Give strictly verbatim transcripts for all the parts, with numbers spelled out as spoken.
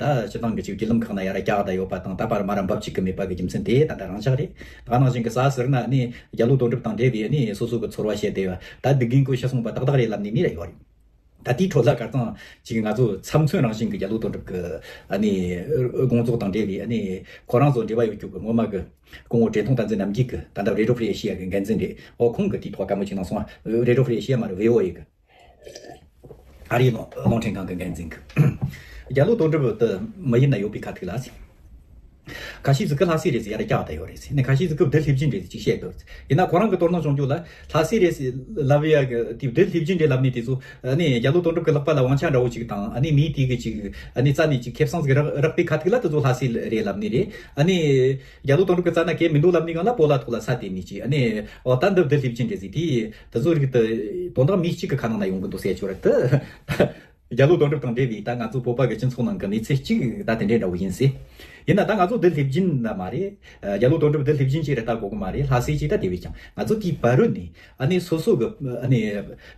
ད་སྤྱི་བཏང་གི་ཅིག་བརྒྱུད་ལམ་ཁག་ན་ཡར་བཀྱག་བསྡད་ཡོད་པ་དང་། ད་བར་མ་ར་འབབ་ཅིག་གི་མེད་པ་གི་རྒྱུ་མཚན་དེ་ད་ལྟ་རང་ཤག་རེད། ད་ག་ནང་བཞིན་གི་ས་ཟུར་ན་ནི་རྒྱ་ལོ་དོན་གྲུབ་དང་འབྲེལ་བའི་ནི་སོ་སོ་གི་ཚོར་བ་བཤད་བསྡད་ཡོད། ད་སྡུག་རྒན་ཁོས་ཤི་སོང་བ་ཏག་ཏག་རེད་ལབ་ནི་མི་རེ་ཡོད་རེད། ད་དེའི་ཁྲོད་ལ་གར་སྟངས་ཅིག་ང་ཚོ་ཚབ་མཚོན་རང་བཞིན་གི་རྒྱ་ལོ་དོན་གྲུབ་གི་ཨ་ནི་དགོངས་རྫོགས་དང་འབྲེལ་བའི་ཨ་ནི་ཁོ་རང་ཚོ་འབྲེལ་བ་ཡོད་རྒྱུ་གི་སྔོན་མ་གི་སྐུ་ངོ་བཀྲས་མཐོང་བསྟན་འཛིན་རྣམ་རྒྱལ་གི་ད་ལྟ་Radio Free Asia གི་འགན་འཛིན་རེད། ཨོ་ཁོང་གི་དེའི་ཐོག་བཀའ་མོལ་ཅིག་གནང་སོང་། ཨ། Radio Free Asia མ་རེད། VOA གི་ཨ་རིའི་རླུང་རླུང་འཕྲིན་ཁང་གི་འགན་འཛིན་གི། རྒྱ་ལོ་དོན་གྲུབ་དེ་མི་ཡུལ་ན་ཡོད་པའི་ཁ་ཐུག་ལ་ཟེར། ཁ་ཤས་ཟིག་གི་ལྷ་སའི་རེད་ཟེར་ཡར་བཀྱག་བསྡད་ཡོད་རེད་ཟེར་ནས། ཁ་ཤས་ཟིག་གི་བདུད་ལྷས་བྱིན་རེད་ཟེར་ཅིག་བཤད་འདུག་ཡིན་ན་ཁོ་རང་གི་དོ་སྣང་བྱུང་རྒྱུ་ལ་ལྷ་སའི་རེད་ཟེར་ལབ་ཡ་གི་དེ་བདུད་ལྷས་བྱིན་རེད་ལབ་ནས། དེ་ཚོ་ཨ་ནི་རྒྱ་ལོ་དོན་གྲུབ་གི་ལག་པ་ལ་དབང་ཆ་འདྲ་བོ་ཅིག་དང་། ཨ་ནི་མིའི་དེ་གི་ཅིག་ཨ་ནི་རྩ་ནས་ཅིག་ཁེ་བཟང་ཟིག་རག་རག་པའི་ཁ་ཐུག་ལ་དེ་ཚོ་ལྷ་སའི་རེད་ལབ་ནི་རེད། ཨ་ནི་རྒྱ་ལོ་དོན་གྲུབ་གི་རྩ་ན་གལ་མི་འདུག་ལབ་ནི་སྒང་ལ་སྤོ་ལགས་ཐོག་ལ་ས་དེ་ནས་ཅིག་ཨ་ནི་འོ་ད་འདི་བདུད་ལྷས་བྱིན་རེད་ཟེར། དེ་དེ་ཚོ་རིགས་དེ་དོན་དག་མི་གཅིག་གི་ཁ་ནང་ན་ཡོང་གི་འདུག་ཟེར་ཆོག་རེད་དེ། རྒྱ་ལོ་དོན་གྲུབ་དང་འབྲེལ་བའི་ད་ང་ཚོ་བོད་པ་གི་སྤྱི་ཚོགས་ནང་གི་གནས་ཚུལ་གཅིག་ད་དེ་འདྲའི་འདྲ་བོ་ཡིན་ཟེར། ཡིན་ན་ད་ང་ཚོ་བདུད་ལྷས་བྱིན་ན་མ་རེད། རྒྱ་ལོ་དོན་གྲུབ་བདུད་ལྷས་བྱིན་ཅིག་རེད་ལྟ་དགོས་གི་མ་རེད། ལྷ་སའི་ཅིག་ད་དེ་བས་ཀྱང་ང་ཚོ་དེའི་བར་རོལ་ནས་ཨ་ནི་སོ་སོ་གི་ཨ་ནི་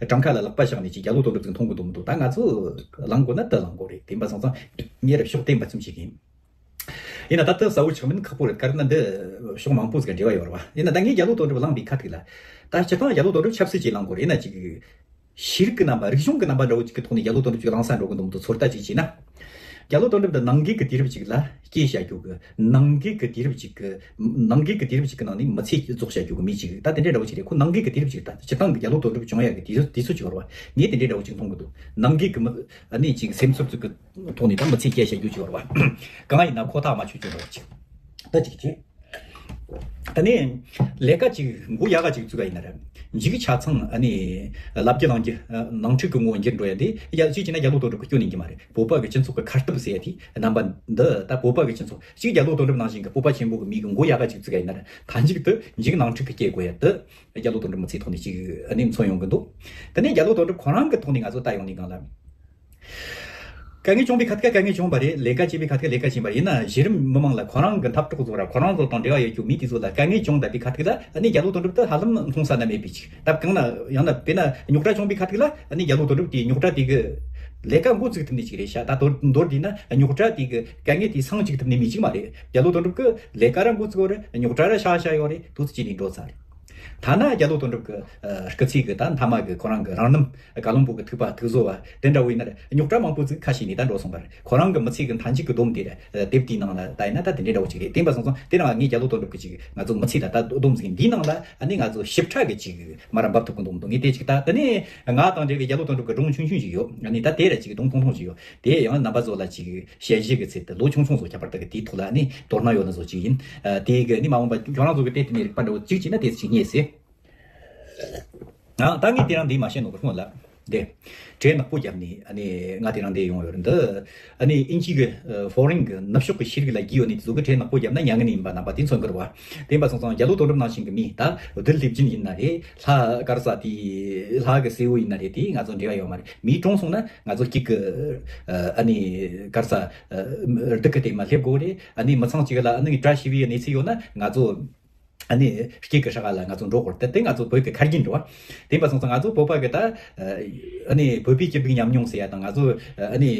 བྲང་ཁ་ལ་ལག་པ་བཞག་ནས་ཅིག་རྒྱ་ལོ་དོན་གྲུབ་ཅིག་མཐོང་གི་འདུག་མི་འདུག་ད་ང་ཚོ་ལངས་དགོས་ན་ད་ལངས་དགོས་རེད། དེ་འབའ་སོང་ཙང་ངས་ར་ཕྱོགས་གཏན་པ་ཙམ་ཞིག་ཡིན། ཡིན་ན་ད་ལྟ་གསལ་བོ་ཆགས་མིན་ཁག་པོ་རེད། ག་རེ་ན་འདི་ཕྱོགས་མང་པོ་ཟིག་ག་འབྲེལ་བ་ཡོད་རེད་བ། ཡིན་ན་ད་ངས་རྒྱ་ལོ་དོན་གྲུབ་ལངས་པའི་ཁ་ཐུག་ལ། ད་སྤྱིར་བཏང་རྒྱ་ལོ་དོན་གྲུབ་ཆབ་སྲིད་ཅིག་ལངས་དགོས་རེད་ན་ཅིག་ཤེས་རིག་གི་རྣམ་པ། རིག་གཞུང་གི་རྣམ་པ་འདྲ་བོ་ཅིག་གི་ཐོག་ནས་རྒྱ་ལོ་དོན་གྲུབ་ཅིག་ལངས་ས་འགྲོ་གི་འདུག་མི་འདུག་ཚོད་ལྟ་ཅིག་བྱས་ན། རྒྱ་ལོ་དོན་གྲུབ་འདི་ནང་འགལ་གྱི་དུས་རབས་ཅིག་ལ་སྐྱེས་བཞག་རྒྱུ་གི། ནང་འགལ་གྱི་དུས་རབས་ཅིག་གི། ནང་འགལ་གྱི་དུས་རབས་ཅིག་གི་ནང་ནས་མི་ཚེ་རྫོགས་བཞག་རྒྱུ་གི་མི་ཅིག་ད་དེ་འདྲ་འདྲ་བོ་ཅིག་རེད། ཁོ་ནང་འགལ་གྱི་དུས་རབས་ཅིག་རེད། ད་སྤྱིར་བཏང་གི་རྒྱ་ལོ་དོན་གྲུབ་བྱུང་ཡག་གི་དུས་དུས་ཚོད་ཅིག་ཡོད་རེད་བ། ངས་དེ་འདྲ་འདྲ་བོ་ཅིག་མཐོང་གི་འདུག་ནང་འགལ་གྱི་མི་ཨ་ནི་ཅིག་སེམས་ཚོར་ཅིག་གི་ཐོག་ནས་ད་མི་ཚེ་སྐྱེལ་བཞག་རྒྱུ་ཅིག་ཡོད་རེད་བ། གང་ཡིན་ན་ཁོ་ཐག་མ་ཆོད་ཅིག་འདྲ་བོ་ཅིག་ད་ཅིག་ཅིག་ད་ནི་ལས་ཀ་ཅིག་མགོ་ཡག་ག་ཅིག་བཙུགས་ག་ཡིན་ན་ར། མཇུག་ཆ་ཚང་ཨ་ནི་ལབ་རྒྱུ་ལངས་རྒྱུ་ནང་འཁྲུག་གི་ངོ་བོ་འགྱུར་འགྲོ་ཡ་དེ་ཡ་ཅིག་བྱས་ན་རྒྱ་ལོ་དོན་གྲུབ་གི་སྐྱོན་ཡིན་གྱི་མ་རེད། བོད་པ་གི་སྤྱི་ཚོགས་གི་ཁ་སྟབས་ཟེར་ཡ་དེ་རྣམ་པ་འདི་ད་བོད་པ་གི་སྤྱི་ཚོགས་ཅིག་རྒྱ་ལོ་དོན་གྲུབ་ནང་བཞིན་གི་སྤོབས་པ་ཆེན་པོ་གི་མི་གི་མགོ་ཡག་ག་ཅིག་བཙུགས་ག་ཡིན་ན་ར། མཐའ་མཇུག་ཏུ་མཇུག་ནང་འཁྲུག་གི་སྐྱེལ་དགོས་ཡ་དེ་རྒྱ་ལོ་དོན་གྲུབ་མི་ཚེ་ཐོག་ནས་ཅིག་ཨ་ནི་མཚོན་ཡོང་གི་འདུག་དེ་ནས་རྒྱ་ལོ་དོན་གྲུབ་ཁོ་རང་གི་ཐོག་ནས་ང་ཚོ་ལྟ་ཡོང་ནས་གང་ལ། དཀའ་ངལ་བྱུང་བའི་ཁ་ཐུག་དཀའ་ངལ་བྱུང་བ་རེད། ལས་ཀ་བྱེད་པའི་ཁ་ཐུག་ལས་ཀ་བྱེད་པ་རེད། ཡིན་ན་གཞི་རིམ་མི་མང་ལ་ཁོ་རང་གི་འཐབ་གྲོགས་ཚོ་ར་ཁོ་རང་ཚོ་དང་འབྲེལ་བ་ཡོད་རྒྱུ་མི་དེ་ཚོ་ལ་དཀའ་ངལ་བྱུང་བསྡད་པའི་ཁ་ཐུག་ལ་ཨ་ནི་རྒྱ་ལོ་དོན་གྲུབ་དེ་ཧ་ལམ་མཐོང་ས་ན་མེད་པའི་ཅིག་ད་གང་ན་ཡང་ན་དཔེར་ན་རྙོག་དྲ་བྱུང་བའི་ཁ་ཐུག་ལ་ཨ་ནི་རྒྱ་ལོ་དོན་གྲུབ་དེ་རྙོག་དྲ་དེ་གི་ལས་ཀ་འགོ་བཙུགས་ཐུབ་ནི་ཅིག་རེད་ཤག་ད་མདོར་མདོར་བསྡུས་ན་རྙོག་དྲ་དེ་གི་དཀའ་ངལ་དེ་སངས་ཅིག་ཐུབ་ནི་མི་ཅིག་མ་རེད། རྒྱ་ལོ་དོན་གྲུབ་གི་ལས་ཀ་ར་འགོ་བཙུགས་ཡོད་རེད། རྙོག་དྲ་ར་ཤག་ཤག་ཡོད་རེད། དུས་ཚོད་ཅིག་ནས་འགྲོ་ཚར་རེད། ཐ་ན་རྒྱ་ལོ་དོན་གྲུབ་ཀྱི་ཨ་སྐུ་ཚེ་གི་ད་མཐའ་མ་གི་ཁོ་རང་གི་རང་རྣམ་ཀ་ལོན་སྦུག་གི་ཐུག་པ་ཐུགས་གཟོ་བ་དེ་འདྲ་བོ་ཡིན་ན་ར་རྙོག་དྲ་མང་པོ་ཅིག་ཁ་ཕྱེ་ནས་ད་འགྲོ་སོང་བ་རེད། ཁོ་རང་གི་མི་ཚེ་གི་མཐའ་མཇུག་གི་སྡོམ་དེ་ར་དེབ་དེའི་ནང་ལ་ད་ཡིན་ན་ད་དེ་འདྲའི་འདྲ་བོ་ཅིག་རེད། དེ་འབའ་སོང་ཙང་དེ་རང་ངས་རྒྱ་ལོ་དོན་གྲུབ་ཀྱི་ཅིག་ང་ཚོ་མི་ཚེ་ད་ད་སྡོམ་ཟིག་འདིའི་ནང་ལ་ཨ་ནི་ང་ཚོ་ཞིབ་ཕྲ་གི་ཅིག་མ་ར་འབབ་ཐུབ་གི་འདུག་མི་འདུག་ངས་དེ་ཅིག་ད་དེ་ནས་ང་དང་འབྲེལ་བའི་རྒྱ་ལོ་དོན་གྲུབ་ཀྱི་སྒྲུང་ཆུང་ཆུང་ཞིག་ཡོད། ཨ་ནི་ད་དེ་ར་ཅིག་སྒྲུང་ཐུང་ཐུང་ཞིག་ཡོད། དེ་ཡང་རྣམ་པ་ཚོ་ལ་ཅིག་དཔྱད་གཞི་གི་ཚད་དུ་ལོ་ཆུང་ཆུང་ཚོ་ཁྱད་པར་དུ་གི་དེའི་ཐོག་ལ་ནི་དོ་སྣང་ཡོད་ན་བཟོ་ཅིག་ཡིན། ཨ། དེ་གི་ནི་མ་འོངས་པ་ཁྱོད་རང་ཚོ་གི་དེ་དེ་ནས་རིག་པ་འདྲ་བོ་ཅིག་བྱས་ན་དེ་ཅིག་རྙེད་སྲིད། ཨ། ད་ངས་དེ་རིང་འདི་མ་བཤད་ནོ་གི་སྔོན་ལ། དེ་གྲས་ནག་པོ་བརྒྱབ་ནས་ཨ་ནི་ང་དེ་རིང་འདི་ཡོང་ཡོད་རེད། འདི་ཨ་ནི་དབྱིན་ཇི་གི་ཨ་ཧྥོ་རིན་གི་ནུབ་ཕྱོགས་ཀྱི་ཤེས་རིག་ལ་རྒྱུས་ཡོད་ནི་དེ་ཚོ་གི་གྲས་ནག་པོ་བརྒྱབ་ན་མྱ་ངན་ཡིན་པ་རྣམ་པ་དེ་མཚོན་གི་རེད་བ། དེ་འབའ་སོང་ཙང་རྒྱ་ལོ་དོན་གྲུབ་ནང་བཞིན་གི་མི་ད་བདུད་ལྷས་བྱིན་ཡིན་ན་རེད། ལྷ་ག་རེ་ཟེར་དེ་ལྷ་གི་སྲས་པོ་ཡིན་ན་རེད། དེ་ང་ཚོ་འབྲེལ་བ་ཡོད་མ་རེད། མི་གྲོངས་སོང་ན་ང་ཚོ་གཅིག་གི་ཨ་ནི་ག་རེ་ཟེར། སྡུག་གི་སྟེང་མ་སླེབས་དགོས་རེད། ཨ་ནི་མི་ཚང་གཅིག་ལ་ཨ་ནི་བཀྲ་ཤིས་པའི་གནས་ཚུལ་ཡོད་ན་ང་ཚོ་ཨ་ནི་སྐྱིད་ཀྱི་ཧྲ་ག་ལ་ང་ཚོ་འགྲོ་དགོས་རེད། དེ་ང་ཚོ་བོད་ཀྱི་ཁ་རྒྱུན་རེད་བ། དེ་འབའ་སོང་ཙང་ང་ཚོ་བོད་པ་གི་ད་ཨ་ནི་བོད་པའི་སྐྱིད་སྡུག་མཉམ་མྱོང་ཟེར་ཡ་དང་ང་ཚོ་ཨ་ནི་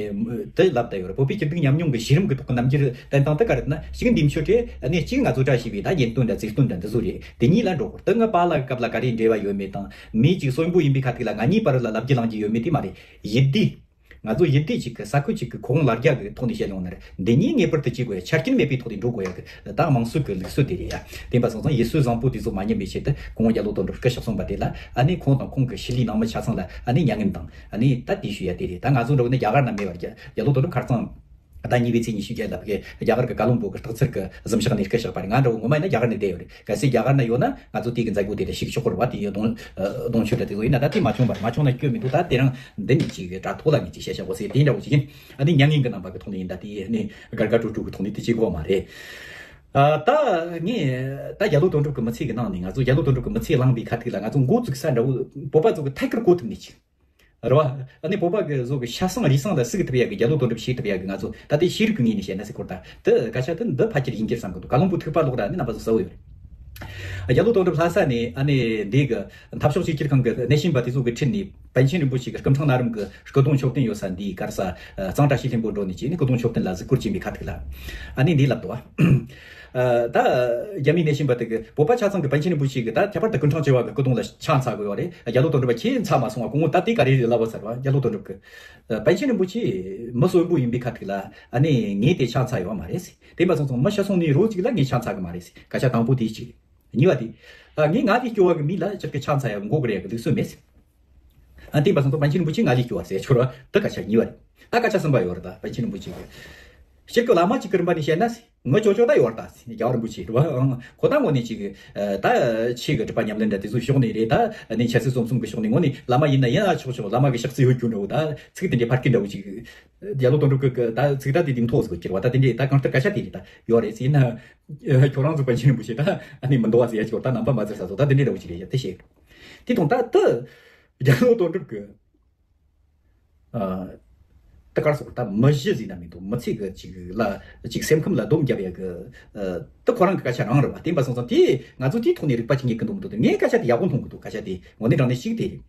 དེ་ལབ་བསྡད་ཡོད་རེད། བོད་པའི་སྐྱིད་སྡུག་མཉམ་མྱོང་གི་གཞི་རིམ་གི་ཐོག་གི་རྣམ་འགྱུར་བསྟན་སྟངས་དེ་ག་རེད་ན། གཅིག་འདི་མཆོད་ཁྲི་ཨ་ནི་གཅིག་ང་ཚོ་བཀྲ་ཤིས་པའི་ད་གཉེན་སྟོན་འདྲ་རྩིས་སྟོན་འདྲ་འདི་ཚོ་རེད། དེ་གཉིས་ལ་འགྲོ་དགོས་རེད། དེ་ང་པཱ་ལགས་སྐབས་ལ་ག་རེ་འབྲེལ་བ་ཡོད་མེད་དང་། མི་གཅིག་གསོན་པོ་ཡིན་པའི་ཁ་ཐུག་ལ་ང་གཉིས་བར་ལ་ལབ་རྒྱུ་ལངས་རྒྱུ་ཡོད་མེད་དེ་མ་རེད། ཡུལ་སྡེ། ང་ཚོ་ཡུལ་སྡེ་གཅིག་གི་ས་ཁུལ་གཅིག་གི་ཁོ་ཧོང་ལ་རྒྱ་གི་ཐོག་ནས་བཤད་ཡོང་ན་འདི་གཉིས་ངེས་པར་དུ་བྱེད་དགོས་ཡ། ཆ་རྐྱེན་མེད་པའི་ཐོག་ནས་འགྲོ་དགོས་ཡ་གི་ད་དམངས་སྲོལ་གི་ལུགས་སྲོལ་དེ་རེད་ཡ། དེ་འབའ་སོང་ཙང་ཡུལ་སྲོལ་བཟང་པོ་དེ་ཚོ་མ་ཉམས་པའི་ཆེད་དུ་ཁོང་རྒྱ་ལོ་དོན་གྲུབ་སྐུ་གཤེགས་སོང་བ་དེ་ལ་ཨ་ནི་ཁོང་དང་ཁོང་གི་ཤི་ལི་ནང་མི་ཆ་ཚང་ལ་ཨ་ནི་མྱ་ངན་དང་ཨ་ནི་ད་དེ་ཞུ་ཡ་དེ་རེད། ད་ང་ཚོ་འགྲོ་གི་ནི་རྒྱ་གར་ན་མེད་པར་རྒྱ་རྒྱ་ལོ་དོན་གྲུབ་ཁ་རྩང་ཟླ་གཉིས་པའི་ཚེས་ཉི་ཤུ་བརྒྱད་ལ་ཕ་གི་རྒྱ་གར་གི་ཀ་ལོན་སྦུག་གི་སྟག་འཚེར་གི་གཟིམ་ཤག་ནས་སྐུ་གཤེགས་པ་རེད། ང་འདྲ་བོ་ངོ་མ་ཡིན་ན་རྒྱ་གར་ནས་བསྡད་ཡོད་རེད། གལ་སྲིད་རྒྱ་གར་ན་ཡོད་ན་ང་ཚོ་དེ་གི་མཛད་སྒོ་དེ་ལ་ཞུགས་ཆོག་གི་རེད་བ། དེ་ཡི་གདུང་གདུང་མཆོད་འདྲ་དེ་ཚོ་ཡིན་ན། ད་དེ་མ་བྱུང་བར་མ་བྱུང་ན་སྐྱོན་མི་འདུག་ད་དེ་རིང་འདི་ནས་ཅིག་དྲ་ཐོག་ལ་ངས་ཅིག་བཤད་བཞག་གོ་ཟེར་དེ་འདྲ་བོ་ཅིག་ཡིན། ཨ་ནི་མྱ་ངན་གི་རྣམ་པ་གི་ཐོག་ནས་ཡིན། ད་དེ་ནི་དགའ་དགའ་སྤྲོ་སྤྲོ་གི་ཐོག་ནས་དེ་བྱེད་དགོས་མ་རེད། ཨ། ད་ངས་ད་རྒྱ་ལོ་དོན་གྲུབ་གི་མི་ཚེ་གི་ནང་ནས་ང་ཚོ་རྒྱ་ལོ་དོན་གྲུབ་གི་མི་ཚེ་བླངས་པའི་ཁ་ཐུག་ལ་ང་ཚོ་འགོ་བཙུགས་ས་འདྲ་བོ་བོད་པ་ཚོ་གི་ཐད་ཀར་གོ་ཐུབ་ནི་ཅིག་རེད་བ། ཨ་ནི་བོད་པ་གི་བཟོ་གི་ཤ་གསང་རུས་གསང་ལ་གཟིགས་ཐུབ་ཡ་གི་རྒྱ་ལོ་དོན་གྲུབ་ཤེས་ཐུབ་ཡ་གི་ང་ཚོ་ད་ལྟའི་ཤེས་རིག་གི་ངོས་ནས་བཤད་ན་ཟེར་སྐོར་ད་དེ་སྐད་ཆ་དེ་འདི་ཕལ་ཆེར་ཡིན་རྒྱུ་བསམ་གི་འདུག་ཀ་ལོན་སྦུག་ཐུག་པ་ལོག་ར་ནི་རྣམ་པ་ཚོ་གསལ་བོ་ཡོད་རེད། རྒྱ་ལོ་དོན་གྲུབ་ལྷ་ས་ནས་ཨ་ནི་འདི་གི་འཐབ་ཕྱོགས་གཅིག་གྱུར་ཁང་གི་སྣེ་ཤན་པ་དེ་ཚོ་གི་ཁྲིད་ནས་ པཎ་ཆེན་རིན་པོ་ཆེ་གི་སྐུ་འཕྲེང་ན་རིམ་གྱི་སྐུ་གདུང་མཆོད་རྟེན་ཡོད་ས་འདིའི་ཀ་ས་གཙང་བཀྲ་ཤིས་ལྷུན་པོར་འགྲོ་ནས་ཅིག་ནི་སྐུ་གདུང་མཆོད་རྟེན་ལ་གཟིགས་སྐོར་བྱས་པའི་ཁ་ཐུག་ལ། ཨ་ནི་འདི་ལབ་འདུག་ཨ། ད་རྒྱ་མིའི་ནད་གཞོན་པ་དག་གིས་བོད་པ་ཆ་ཚང་གིས་པཎ་ཆེན་རིན་པོ་ཆེ་གི་ད་ཁྱད་པར་དུ་སྐུ་འཕྲེང་བཅུ་བ་གི་སྐུ་གདུང་ལ་ཕྱག་འཚལ་དགོས་པ་རེད། རྒྱ་ལོ་དོན་གྲུབ་པ་ཁྱེད་འཚལ་མ་སོང་བ་གོང་འོག་ད་དེ་ག་རེ་རེད་ལབ་པ་ཟེར་བ། རྒྱ་ལོ་དོན་གྲུབ་ཀྱིས་པཎ་ཆེན་རིན་པོ་ཆེ་མི་གསོན་པོ་ཡིན་པའི་ཁ་ཐུག་ལ། ཨ་ནི་ངས་དེ་ཕྱག་འཚལ་ཡོད་མ་རེད་ཟེར། དེ་མ་སོང་ཙང་མི་ཤི་སོང་ནས་རོ་གཅིག་ལ་ངས་ཕྱག་འཚལ་གི་མ་རེད་ཟེར། སྐད་ཆ་དང་པོ་དེ་གཅིག་རེད། གཉིས་པ་དེ། ཨ། ངས་ང་ལས་སྐྱོ་བ་གི་མི་ལ་ཅིག་གི་ཕྱག་འཚལ་ཡག་མགོ་སྒུར་ཡག་གི་ལུགས་སྲོལ་མེད་ཟེར། ཨ། དེ་ཡིན་པ་སོང་ཙང་པཎ་ཆེན་རིན་པོ་ཆེ་ང་ལས་སྐྱོ་བ་ཟེར་ཆོག་ར། དེ་སྐད་ཆ་གཉིས་པ་རེད། ད་སྐད་ཆ་གསུམ་པ་ཡོད་རེད། ད་པཎ་ཆེན་རིན་པོ་ཆེ་གི། སྤྱིར་གི་བླ་མ་གཅིག་གི་རིམ་པ་ནས་བཤད་ན་ཟེར། ངའི་ཅོ་ཅོ་ད་ཡོད་རེད་ད་ཟེར། རྒྱལ་བ་རིན་པོ་ཆེ་རེད་བ། ཨང་། ཁོ་ད་ངོ་ནས་ཅིག་གི། ཨ། ད་ཆོས་གི་སྒྲུབ་པ་ཉམས་ལེན་འདྲ་དེ་ཚོའི་ཕྱོགས་ནས་རེད། ད་ནི་འཆད་རྩོད་རྩོམ་གསུམ་གི་ཕྱོགས་ནས་ངོ་ནས་བླ་མ་ཡིན་ན་ཡིན་ཨ་ཆོག་ཆོག་བླ་མ་གི་ཕྱག་རྩི་ཡོད་རྒྱུ་འདྲ་བོ། ད་ཚིག་དེ་འདྲའི་ཕར་སྐད་འདྲ་བོ་ཅིག། རྒྱལ་ལོ་དོན་གྲུབ་ཀྱི་ད་ཚིག་ད་དེ་དེ་མཐོ་ཟིག་གི་བ། ད་དེ་འདྲའི་ད་གང་ལྟར་སྐད་ཆ་དེ་རེད། ད་ཡོད་རེད་ཟེར་ན། ཁྱོད་རང་ཚོ་པཎ་ཆེན་རིན་པོ་ཆེ་ད་ཨ་ནི་མི་འདུག་བ་ཟེར་ཡ་ཅིག་ད་ནང་པ་མ་ཟེར་ས་ཚོ་ད་དེ་འདྲའི་འདྲ་བོ་ཅིག་རེད་ཡ། དེ་བཤད། དེ་དང་ད་དེ་རྒྱལ་ལོ་དོན་གྲུབ་ཀྱི། ཨ། ད་གར་སོགས་ད་མི་གཞི་ཟིན་ན་མི་འདུག་མི་ཚེ་གི་ཅིག་ལ་ཅིག་སེམས་ཁམས་ལ་སྡོམ་རྒྱབ་ཡ་གི། ཨ། ད་ཁོ་རང་གི་སྐད་ཆ་རང་རེད་བ། དེ་ཡིན་པ་སོང་ཙང་དེ་ང་ཚོ་དེའི་ཐོག་ནས་རིག་པ་ཅིག་རྙེད་གི་འདུག་མི་འདུག་དེ་ངས་སྐད་ཆ་དེ་ཡག་པོ་མཐོང་གི་འདུག་སྐད་ཆ་དེ་ངོ་ནས་དྲང་གནས་ཤིག་དེ་རེད།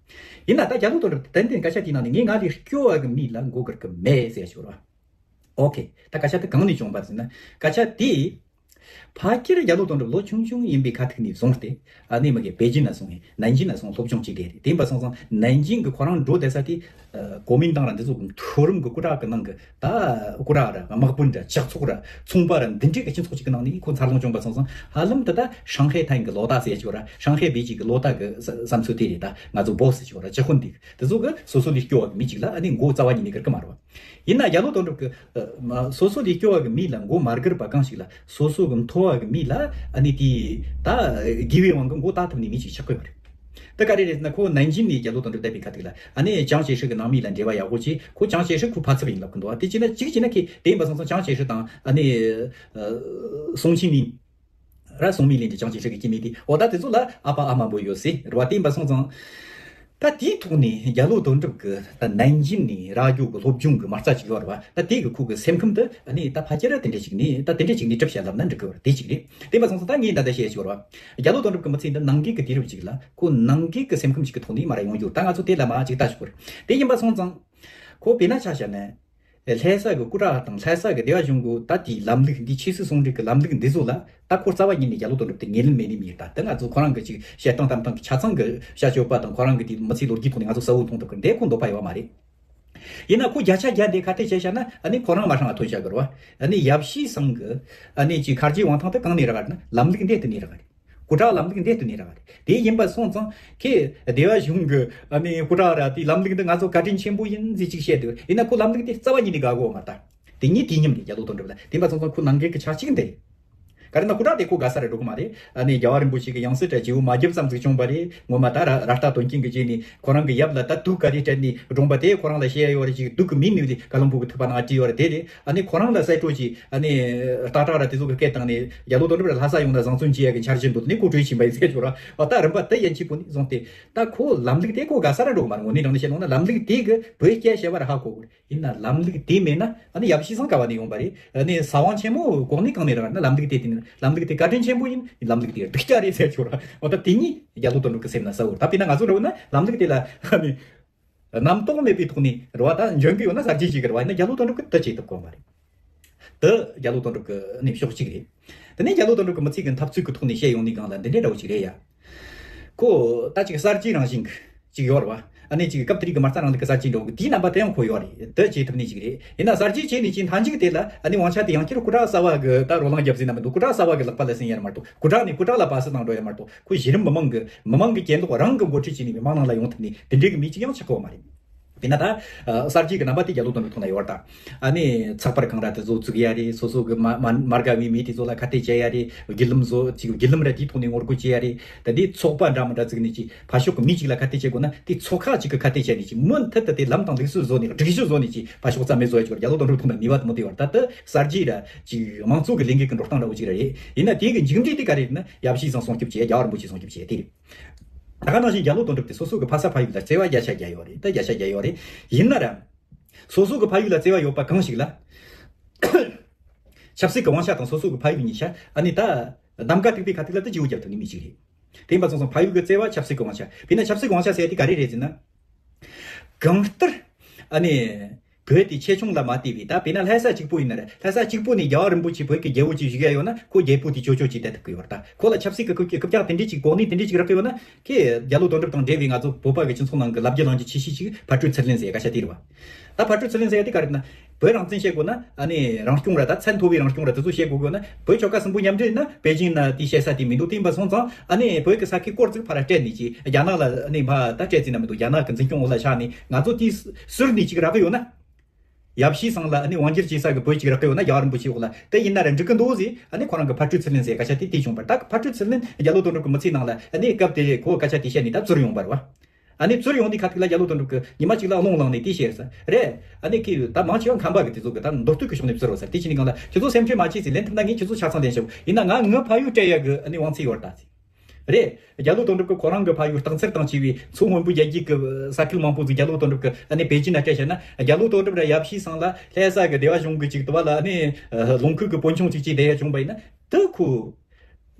ཡིན་ན་ད་རྒྱལ་ལོ་དོན་གྲུབ་ཏན་ཏན་སྐད་ཆ་དེའི་ནང་ནས་ངས་ང་ལས་སྐྱོ་བ་གི་མི་ལ་མགོ་སྒུར་གི་མེད་ཟེར་ཡ་ཞིག་ཡོད་རེད་བ། ཨོ་ཁེ། ད་སྐད་ཆ་དེ་གང་ནས་བྱུང་བ་ཟེར་ན། སྐད་ཆ་དེ་ཕལ་ཆེར་རྒྱལ་ལོ་དོན་གྲུབ་ལོ་ཆུང་ཆུང་ཡིན་པའི་ཁ་ཐུག་ནས་བཟུང་སྟེ། ཨ་ནི་མ་གི་པེ་ཅིན་ན་སོང་ངས་ནན་ཅིན་ན་སོང་སློབ་སྦྱོང་བྱས་དེ་རེད། དེ་ཡིན་པ་སོང་ཙང་ནན་ཅིན་གི་ཁོ་རང་འགྲོ་བསྡད་ས་དེ། ཨ། གོ་མིན་ཏང་ར་འདི་ཚོ་མཐོ་རིམ་གི་སྐུ་དྲག་གི་ནང་གི་ད་སྐུ་དྲག་ར་དམག་དཔོན་ར་ཇག་ཚོགས་ར་ཚོང་པ་ར་འདི་འདྲའི་གི་སྤྱི་ཚོགས་ཅིག་གི་ནང་ནས་ཁོ་འཚར་ལོངས་བྱུང་བ་སོང་ཙང་ཧ་ལམ་དེ་ད་ཧྲང་ཧའེ་ཐན་གི་ལོ་ཏ་ཟེར་ཡ་ཅིག་ཡོད་ར། ཧྲང་ཧའེ་པེ་ཅིན་གི་ལོ་ཏ་གི་བསམ་ཚུལ་དེ་རེད། ད་ང་ཚོ་བོ་སི་ཅིག་ཡོད་ར། སྤྱི་དཔོན་འདི་དེ་ཚོ་གི་སོ་སོ་ལས་སྐྱོ་བ་གི་མི་ཅིག་ལ་ཨ་ནི་མགོ་རྩ་བ་ཉིད་ནས་སྒུར་གི་མ་རེད་བ། ཡིན་ན་རྒྱལ་ལོ་དོན་གྲུབ་ཀྱིས། ཨ། སོ་སོ་ལས་སྐྱོ་བ་གི་མི་ལ་མགོ་མ་སྒུར་བ་གང་ཞིག་ལ་སོ་སོ་གི་མཐོ་བ་གི་མི་ལ་ཨ་ནི་དེ་ད་དགེ་བའི་དབང་གིས་མགོ་བཏགས་ཐུབ་ནི་མི་ཅིག་ཆགས་ཀྱི་ཡོད་རེད། ད་ག་རེ་རེད་ཟེར་ན་ཁོ་ནན་ཅིན་ནས་རྒྱལ་ལོ་དོན་གྲུབ་བསྡད་པའི་ཁ་ཐུག་ལ་ཨ་ནི་ཅང་ཅེ་ཧྲི་གི་ནང་མི་ལ་འབྲེལ་བ་ཡག་པོ་བྱས། ཁོ་ཅང་ཅེ་ཧྲི་ཁོའི་ཕ་ཚབ་ཡིན་ལབ་ཀྱི་འདུག་བ། དེ་བྱས་ན་གཅིག་བྱས་ན་ཁོས་དེ་ཡིན་པ་སོང་ཙང་ཅང་ཅེ་ཧྲི་དང་ཨ་ནི། ཨ། སུང་ཆིང་ལིན། ར་སུང་མི་ལིན་དེ་ཅང་ཅེ་ཧྲི་གི་སྐྱེ་དམན་དེ་འོ་ད་དེ་ཚོ་ལ་ཨ་ཕ་ཨ་མ་འབོ་ཡོད་ཟེར་རེད་བ། དེ་ཡིན་པ་སོང་ཙང་། ད་དེའི་ཐོག་ནས་རྒྱལ་ལོ་དོན་གྲུབ་ཀྱི་ད་ནན་ཅིན་ནས་ར་རྒྱུ་གི་སློབ་སྦྱོང་གི་མ་རྩ་ཅིག་ཡོད་རེད་བ། ད་དེ་གི་ཁོ་གི་སེམས་ཁམས་དེ་ཨ་ནི་ད་ཕལ་ཆེར་དེ་འདྲ་ཞིག་ནས་ད་དེ་འདྲ་ཞིག་ནས་གྲུབ་བྱས་ལབ་ན་འགྲིག་གི་རེད། དེ་གཅིག་རེད། དེ་ཡིན་པ་སོང་ཙང་ད་ངས་ད་ལྟ་བཤད་ཡ་ཅིག་ཡོད་རེད་བ། རྒྱལ་ལོ་དོན་གྲུབ་ཀྱི་མི་ཚེ་འདི་ནང་འགལ་གྱི་དུས་རབས་ཅིག་ལ་ཁོ་ནང་འགལ་གྱི་སེམས་ཁམས་ཅིག་གི་ཐོག་ནས་མར་ཡོང་རྒྱུ། ད་ང་ཚོ་དེ་ལ་མ་ཅིག་ལྟ་ཞིག་དགོས་རེད། དེ་ཡིན་པ་སོང་ཙང་། ཁོ་དཔེར་ན་ཆ་བཞག་ན། ལྷ་ས་གི་སྐུ་དྲག་དང་ལྷ་ས་གི་སྡེ་བ་གཞུང་གི་ད་དེའི་ལམ་ལུགས་འདི། ཆོས་སྲིད་ཟུང་འབྲེལ་གྱི་ལམ་ལུགས་འདི་ཚོ་ལ་ད་ཁོ་རྩ་བ་ཉིད་ནས་རྒྱལ་ལོ་དོན་གྲུབ་དེ་ངོས་ལེན་མེད་ནི་མི་རེད། ད་དེ་ང་ཚོ་ཁོ་རང་གི་ཅིག་བཤད་སྟངས་བཏབ་སྟངས་ཀྱི་ཆ་ཚང་གི་བྱ་སྤྱོད་པ་དང་ཁོ་རང་གི་དེ་མི་ཚེའི་ལོ་རྒྱུས་ཐོག་ནས་ང་ཚོ་གསལ་བོ་མཐོང་ཐུབ་ཀྱི་འདི་ཁོ་འདོད་པ་ཡོད་མ་རེད། ཡིན་ན་ཁོ་བརྒྱ་ཆ་བརྒྱ་འདི་ཁ་གཏད་བྱས་བཞག་ན་ཨ་ནི་ཁོ་རང་མ་ཧྲང་ང་ཐོན་བྱ་དགོས་རེད་བ། ཨ་ནི་ཡབ་གཞིས་ཚང་གི་ཨ་ནི་ཅིག་ཁ་རྗེ་དབང་ཐང་དེ་གང་ནས་རག་ག་རེད་ན་ལམ་ལུགས་འདི་དེ་ནས་རག་ག་རེད། སྐུ་དྲག་ལམ་ལུགས་འདི་སྟོན་ནས་རག་རེད། དེ་ཡིན་པ་སོང་ཙང་ཁོས་སྡེ་བ་གཞུང་གི་ཨ་ནི་སྐུ་དྲག་ར་དེའི་ལམ་ལུགས་འདི་ང་ཚོ་བཀའ་དྲིན་ཆེན་པོ་ཡིན་ཟེར་ཅིག་བཤད་འདུག་ཡིན་ན་ཁོ་ལམ་ལུགས་དེ་རྩ་བ་ཉིད་ནས་དགའ་གི་ཡོད་མ་རེད། ད་དེ་ཉིད་དེ་མཉམ་རེད། རྒྱ་ལོ་དོན་གྲུབ་ལ་དེ་ཡིན་པ་སོང་ཙང་ཁོ་ནང་འགལ་གྱི་ཆ་གཅིག་འདི་རེད། ག་རེ་ན་སྐུ་དྲག་དེ་ཁོ་དགའ་ས་ར་འགྲོ་གི་མ་རེད། ཨ་ནི་རྒྱལ་བ་རིན་པོ་ཆེ་གི་ཡང་སྲིད་ར་བརྗེ་བོ་མ་བརྒྱབ་ཙམ་ཟིག་བྱུང་བ་རེད། ངོ་མ་ད་ར་ར་ལྟ་དོན་རྐྱེན་གྱི་རྗེས་ནས་ཁོ་རང་གི་ཡབ་ལ་ད་དུག་ག་རེ་སྤྲད་ནས་བཀྲོངས་པ་དེ་ཁོ་རང་ལ་བཤད་ཡ་ཡོད་རེད། ཅིག་དུག་གི་མིང་ནས་བཀའ་བློན་སྦུག་གི་ཐུག་པ་ནང་བྲིས་ཡོད་རེད། དེ་རེད། ཨ་ནི་ཁོ་རང་ལ་གསལ་སྤྲོ་གྱིས་ཨ་ནི་སྟག་བྲག་ར་དེ་ཚོ་གི་སྐད་བཏང་ནས་རྒྱ་ལོ་དོན་གྲུབ་ར་ལྷ་ས་ཡོང་ན་བཟང་བཙོན་བྱེད་ཡ་གི་འཆར་གཞི་འདུག་དེ་ནས་ཁོ་གྲོས་ཕྱིན་པ་ཡིན་ཟེར་ཆོག་ར། ཨ་ད་རིམ་པ་དེ་ཡན་ཆད་པོ་ནས་བཟུང་སྟེ་ད་ཁོ་ལམ་ལུགས་དེ་ཁོ་དགའ་ས་ར་འགྲོ་གི་མ་རེད། དངོས་གནས་དྲང་གནས་བཤད་ན་ལམ་ལུགས་དེ་གི་བོད་སྐད་བཤད་པ་ར་ཧ་གོ་དགོས་རེད། ཡིན་ན་ལམ་ལུགས་དེ་མེད་ན་ཨ་ནི་ཡབ་གཞིས་ཚང་ག་བ་ནས་ཡོང་པ་རེད། ཨ་ནི་ས་དབང་ཆེན་མོ་གོང་ནས་གང་ནས་རག་ན་ལམ་ལུགས་དེ་དེ་ནས་ལམ་ལུགས་དེ་བཀའ་དྲིན་ཆེན་པོ་ཡིན། ལམ་ལུགས་དེ་སྡུག་ཅག་རེད་ཟེར་ཆོག་ར། འོ་ད་དེ་གཉིས་རྒྱ་ལོ་དོན་གྲུབ་ཀྱི་སེམས་ན་གསལ་བོ་རེད། ད་དཔེར་ན་ང་ཚོ་འདྲ་བོ་ན་ལམ་ལུགས་དེ་ལ་ཨ་ནི། རྣམ་རྟོག་མེད་པའི་ཐོག་ནས་རེད་བ། ད་འཇོན་གི་ཡོད་ན་གསར་བརྗེ་བྱེད་གི་རེད་བ། ཡིན་ན་རྒྱ་ལོ་དོན་གྲུབ་ཀྱིས་དེ་བྱེད་ཐུབ་གོ་མ་རེད། དེ་རྒྱ་ལོ་དོན་གྲུབ་ཀྱི་ནི་ཕྱོགས་གཅིག་རེད། དེ་ནས་རྒྱ་ལོ་དོན་གྲུབ་ཀྱི་མི་ཚེ་གི་འཐབ་རྩོད་ཀྱི་ཐོག་ནས་བཤད་ཡོང་ནས་སྒང་ལ་འདི་འདྲའི་འདྲ་བོ་ཅིག་རེད་ཡ། ཁོ་ད་ཅིག་གསར་བརྗེའི་རང་བཞིན་གྱི་ཅིག་ཡོད་རེད་བ། ཨ་ནི་ཅིག་སྐབས་དེ་དུས་ཀྱི་མ་རྩ་རིང་ལུགས་ཀྱི་གསར་བརྗེ་འདྲ་བོ་གི་དེའི་རྣམ་པ་དེ་ཡང་ཁོ་ཡོད་རེད། དེ་བྱེད་ཐུབ་ནི་ཅིག་རེད། ཡིན་ན་གསར་བརྗེ་བྱས་ནས་ཅིག་མཐའ་མཇུག་དེ་ལ་ཨ་ནི་དབང་ཆ་དེ་ཡང་བསྐྱར་སྐུ་དྲག་གསར་བ་གི་ད་རོ་ལངས་རྒྱབ་ཟིན་ན་མི་འདུག་སྐུ་དྲག་གསར་བ་གི་ལག་པ་ལ་ཟིན་ཡ་རེད་མ་གཏོགས། སྐུ་དྲག་ནས་སྐུ་དྲག་ལ་སྦ་གསང་གཏོང་ཡ་མ་གཏོགས། ཁོ་གཞི་རིམ་མི་མང་གི་མི་མང་གི་གྱེན་ལོག་རང་གི་འགོ་ཁྲིད་བྱས་ནས་མི་མང་ནང་ལ་ཡོང་ཐུབ་ནས་དེ་འདྲའི་གི་མི་གཅིག་ཡང་ཆགས་ཀྱི་ཡོད་མ་རེད། དཔེར་ན་ད་གསར་བརྗེ་གི་རྣམ་པ་དེ་རྒྱ་ལོ་དོན་གྲུབ་ཐོག་ན་ཡོད་རེད་ད། ཨ་ནི་ཚགས་པར་གང་ར་དེ་ཚོ་བཙུགས་ཡ་རེད། སོ་སོ་གི་མ་མ་མ་དགའ་བའི་མི་དེ་ཚོ་ལ་ཁ་གཏད་བཅག་ཡ་རེད། བརྒྱུད་ལམ་བཟོ་ཅིག་བརྒྱུད་ལམ་ར་དེའི་ཐོག་ནས་ངོ་རྒོལ་བྱེད་ཡ་རེད། ད་དེ་ཚོགས་པ་འདྲ་མི་འདྲ་བཙུགས་ནས་ཅིག་ཕར་ཕྱོགས་གི་མི་གཅིག་ལ་ཁ་གཏད་བཅག་དགོས་ན་དེ་ཚོགས་ཁག་གཅིག་གི་ཁ་གཏད་བཅག་ནས་ཅིག་མུ་མཐུད་དུ་དེ་ལམ་དང་ལུགས་སྲོལ་བཟོ་ནས་སྒྲིག་གཞི་བཟོ་ནས་ཅིག་ཕར་ཕྱོགས་རྩ་མེད་བཟོ་ཡ་ཅིག་རྒྱ་ལོ་དོན་གྲུབ་ཐོག་ན་ནུས་པ་དེ་མོ་དེ་ཡོད་རེད་ད། དེ་གསར་བརྗེ་ར་ཅིག་དམངས་གཙོ་གི་ལས་འགུལ་གི་འགྲོ་སྟངས་འདྲ་བོ་ཅིག་ར་རེད། ཡིན་ན་དེ་གི་མཇུག་འབྲས་དེ་ག་རེ་རེད་ན་ཡབ་གཞིས་ཚང་སྲུང་སྐྱོབ་བྱེད། རྒྱལ་བ་རིན་པོ་ཆེ་སྲུང་སྐྱོབ་བྱེད་དེ་རེད། ད་ག་ནང་བཞིན་རྒྱ་ལོ་དོན་གྲུབ་དེ་སོ་སོ་གི་ཕ་ས་ཕ་ཡུལ་ལ་བརྩེ་བ་བརྒྱ་ཆ་བརྒྱ་ཡོད་རེད། ད་བརྒྱ་ཆ་བརྒྱ་ཡོད་རེད། ཡིན་ན་ར། སོ་སོ་གི་ཕ་ཡུལ་ལ་བརྩེ་བ་ཡོད་པ་གང་ཞིག་ལ། ཆབ་སྲིད་ཀྱི་དབང་ཆ་དང་སོ་སོ་གི་ཕ་ཡུལ་གཉིས་ཆ་ཨ་ནི་ད་གདམ་ག་ཐུག་པའི་ཁ་ཐུག་ལ་ད་བརྗེ་བོ་རྒྱབ་ཐུབ་ནི་མི་ཞིག་རེད། དེ་ཡིན་པ་སོང་ཙང་ཕ་ཡུལ་གྱི་བརྩེ་བ་ཆབ་སྲིད་ཀྱི་དབང་ཆ། དཔེར་ན་ཆབ་སྲིད་ཀྱི་དབང་ཆ་ཟེར་ཡ་དེ་ག་རེ་རེད་ཟེར་ན། གང་ལྟར། ཨ་ནི། བོད་དེ་ཆེ་ཆུང་ལ་མ་ལྟོས་པའི་ད་དཔེར་ན་ལྷ་ས་གཅིག་པོ་ཡིན་ན་རེད། ལྷ་ས་གཅིག་པོ་ནས་རྒྱལ་བ་རིན་པོ་ཆེ་བོད་ཀྱི་རྒྱལ་པོ་ཅིག་བཞུགས་ཡ་ཡོད་ན་ཁོ་རྒྱལ་པོ་དེ་ཅོ་ཅོ་ཅིག་བསྡད་ཐུབ་ཀྱི་ཡོད་རེད། ད་ཁོ་ལ་ཆབ་སྲིད་ཀྱི་རྐུབ་རྐུབ་བཀྱག་དེ་འདྲས་ཅིག་གོ་གནས་དེ་འདྲས་ཅིག་རག་གི་ཡོད་ན། ཁོས་རྒྱ་ལོ་དོན་གྲུབ་དང་འབྲེལ་བའི་ང་ཚོ་བོད་པ་གི་སྤྱི་ཚོགས་ནང་གི་ལབ་རྒྱུ་གླེང་རྒྱུ་ཆེ་ཤོས་ཅིག་ཕར་སྤྲོད་ཚུར་ལེན་ཟེར་ཡ་སྐད་ཆ་དེ་རེད་བ། ད་ཕར་སྤྲོད་ཚུར་ལེན་ཟེར་ཡ་དེ་ག་རེ་ན། བོད་རང་བཙན་བཤད་དགོས་ན་ཨ་ནི་རང་སྐྱོང་ར་ད་ཚད་མཐོ་བའི་རང་སྐྱོང་ར་དེ་ཚོ་བཤད་དགོས་དགོས་ན། བོད་ཆོལ་ཁ་གསུམ་པོ་མཉམ་འབྲེལ་ཡིན་ན་པེ་ཅིང་ན་དེ་བཤད་ས་དེ་མི་འདུག་དེ་ཡིན་པ་སོང་ཙང་ཨ་ནི་བོད་ཀྱི་ས་ཁུལ་སྐོར་ཅིག་ཕར་ར་སྤྲད་ནས་ཅིག་རྒྱ་ནག་ལ་ཨ་ནི་ཕར་ད་སྤྲད་ཟིན་ན་མི་འདུག་རྒྱ་ནག་གི་འཛིན་སྐྱོང་འོག་ལ་ཆགས་ནས་ང་ཚོ་དེ་ཟུར་ནས་ཅིག་རག་གི་ཡོད་ན། ཡབ་གཞིས་ཚང་ལ་ཨ་ནི་དབང་སྒྱུར་བྱེད་ས་གི་བོད་ཅིག་རག་གི་ཡོད་ན་རྒྱལ་བ་རིན་པོ་ཆེའི་འོག་ལ་དེ་ཡིན་ན་ར་འགྲིག་གི་འདུག་ཟེར། ཨ་ནི་ཁོ་རང་གི་ཕར་སྤྲོད་ཚུར་ལེན་ཟེར་སྐད་ཆ་དེ་དེ་བྱུང་བར། ད་ཕར་སྤྲོད་ཚུར་ལེན་རྒྱ་ལོ་དོན་གྲུབ་གི་མི་ཚེའི་ནང་ལ་ཨ་ནི་སྐབས་དེ་ཁོ་སྐད་ཆ་དེ་བཤད་ནས་ད་བཙུར་ཡོང་བ་རེད་བ། ཨ་ནི་བཙུར་ཡོང་དུས་ཁ་ཐུག་ལ་རྒྱ་ལོ་དོན་གྲུབ་ཀྱིས་ཉི་མ་གཅིག་ལ་རླུང་ལངས་ནས་དེ་བཤད་ས་རེད། ཨ་ནི་ཁོས་ད་མང་ཆེ་བ་ཁམས་པ་གི་དེ་ཚོ་གི་ད་མདོ་སྟོད་ཀྱི་ཕྱོགས་ནས་བཙུར་བ་ཟེར། དེ་བྱས་ནས་གང་ལ་ཁྱེད་ཚོ་སེམས་ཁྲལ་མ་བྱེད་ཟེར། ལེན་ཐུབ་ན་ངས་ཁྱེད་ཚོ་ཆ་ཚང་ལེན་བྱེད། ཡིན་ན་ང་ངའི་ཕ་ཡུལ་སྤྲད་ཡ་གི་ཨ་ནི་དབང་ཚད་ཡོད་རེད་ད་ཟེར། རེད། རྒྱ་ལོ་དོན་གྲུབ་ཀྱིས་ཁོ་རང་གི་ཕ་ཡུལ་སྟག་འཚེར་དང་བཅས་པའི་མཚོ་སྔོན་པོའི་རྒྱལ་རྒྱུད་ཀྱི་ས་ཁུལ་མང་པོ་ཟིག་རྒྱ་ལོ་དོན་གྲུབ་ཀྱིས་ཨ་ནི་པེ་ཅིན་ན་སྤྲད་བཞག་ན། རྒྱ་ལོ་དོན་གྲུབ་ར་ཡབ་གཞིས་ཚང་ལ་ལྷ་ས་གི་སྡེ་བ་གཞུང་གི་ཅིག་དུ་བ་ལ་ཨ་ནི་ལུང་ཁུག་གི་དཔོན་ཆུང་ཅིག་ཅིག་བསྡད་ཡ་བྱུང་བ་ཡིན་ན་དེ་ཁོ།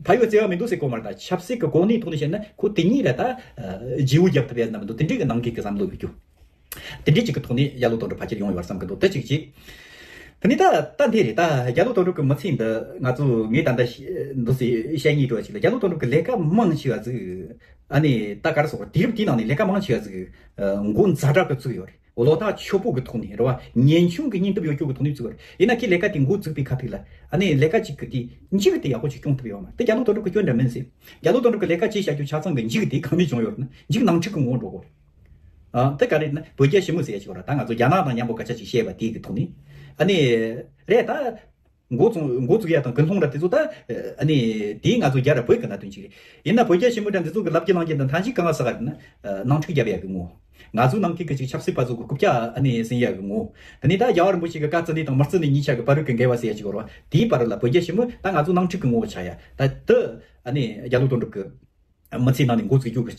ཕ་ཡུལ་བརྩེ་བ་མི་འདུག་ཟེར་གོ་མ་རེད། ད་ཆབ་སྲིད་ཀྱི་གོ་གནས་ཐོག་ནས་བཤད་ན་ཁོ་དེ་གཉིས་ར་ད་རྗེ་བོ་རྒྱབ་ཐུབ་ཡ་ན་མི་འདུག་དེ་འདྲའི་གི་ནང་འགལ་གྱི་བསམ་བློ་ཡོད་རྒྱུ། དེ་འདྲའི་ཅིག་གི་ཐོག་ནས་རྒྱ་ལོ་དོན་གྲུབ་ཕལ་ཆེར་ཡོང་ཡོད་བསམ་གི་འདུག་དེ་གཅིག་གཅིག་དེ་ནས་ད་ད་འདི་རེད། ད་རྒྱ་ལོ་དོན་གྲུབ་ཀྱི་མི་ཚེ་འདི་ང་ཚོ་ངས་ད་ལྟ་ཤེས་འདུག་སེ་བཤད་སྙིང་བྲོ་བ་ཅིག་ལ། རྒྱ་ལོ་དོན་གྲུབ་ཀྱི་ལས་ཀ་མང་ཆེ་བ་ཟིག་ཨ་ནི་ད་ག་རེ་ཟེར། དུས་རབས་དེའི་ནང་ནས་ལས་ཀ་མང་ཆེ་བ་ཟིག་མགོ་ཛ་དྲག་གི་བཙུགས་ཡོད་རེད། བློ་ཐག་ཆོད་པོ་གི་ཐོག་ནས་རེད་བ། ཉེན་ཆུང་གི་སྙིང་སྟོབས་ཡོད་རྒྱུ་གི་ཐོག་ནས་བཙུགས་པ་རེད། ཡིན་ན་ཁྱེད་ལས་ཀ་དེ་འགོ་བཙུགས་པའི་ཁ་ཐུག་ལ་ཨ་ནི་ལས་ཀ་གཅིག་གི་དེ་མཇུག་དེ་ཡག་པོ་ཅིག་སྐྱོང་ཐུབ་ཡོད་མ་རེད། དེ་རྒྱ་ལོ་དོན་གྲུབ་ཀྱི་སྐྱོན་འདྲ་མིན་ཟེར། རྒྱ་ལོ་དོན་གྲུབ་ཀྱི་ལས་ཀ་ཅིག་བྱ་རྒྱུ་ཆ་ཚང་གི་མཇུག་དེ་གང་ནས་བྱུང་ཡོད་རེད་ན། མཇུག་ནང་འཁྲུག་གི་ངོ་བོ་འགྲོ་གོ། ཨ་དེ་ག་རེད་ན་བོད་རྒྱ་ཞི་མོལ་ཟེར་ཡ་ཅིག་ཡོད་རེད། ད་ང་ཚོ་རྒྱ་ནག་དང་མཉམ་པོ་སྐད་ཆ་ཅིག་བཤད་པ་དེ་གི་ཐོག་ནས་ཨ་ནི། རེད་ད། འགོ་བཙུགས་འགོ་བཙུགས་ཡ་དང་ཀུན་སློང་ར་དེ་ཚོ་ད་ཨ་ནི་དེའི་ང་ཚོ་རྒྱ་ར་བོད་ཀྱི་གནད་དོན་ཅིག་རེད། ཡིན་ན་བོད་རྒྱ་ཞི་མོལ་འདྲ་འདི་ཚོ་གི་ལབ་རྒྱུ་གླེང་རྒྱུ་འདི་མཐའ་མཇུག་གང་ང་ཟེར་ག་རེད་ན། ནང་འཁྲུག་རྒྱབ་ཡ་གི་ངོ་། ང་ཚོའི་ནང་ཁུལ་གི་ཅིག་ཆབ་སྲིད་པ་ཚོ་གི་རྐུབ་བཀྱག་ཨ་ནི་ཟིན་ཡ་གི་ངོ་། དེ་ནས་ད་རྒྱལ་བ་རིན་པོ་ཆེ་གི་བཀའ་བརྩི་ནི་དང་མི་བརྩི་ནི་གཉིས་ཆ་གི་བར་རུ་གི་འགལ་བ་ཟེར་ཡ་ཅིག་ཡོད་རེད་བ། དེའི་བར་ལ་བོད་རྒྱ་ཞི་མོལ་ད་ང་ཚོའི་ནང་འཁྲུག་གི་ངོ་བོ་ཆགས་ཡ་ད་དེ་ཨ་ནི་རྒྱ་ལོ་དོན་གྲུབ་གི་མི་ཚེའི་ནང་ནས་འགོ་ཚུགས་རྒྱུ་གི་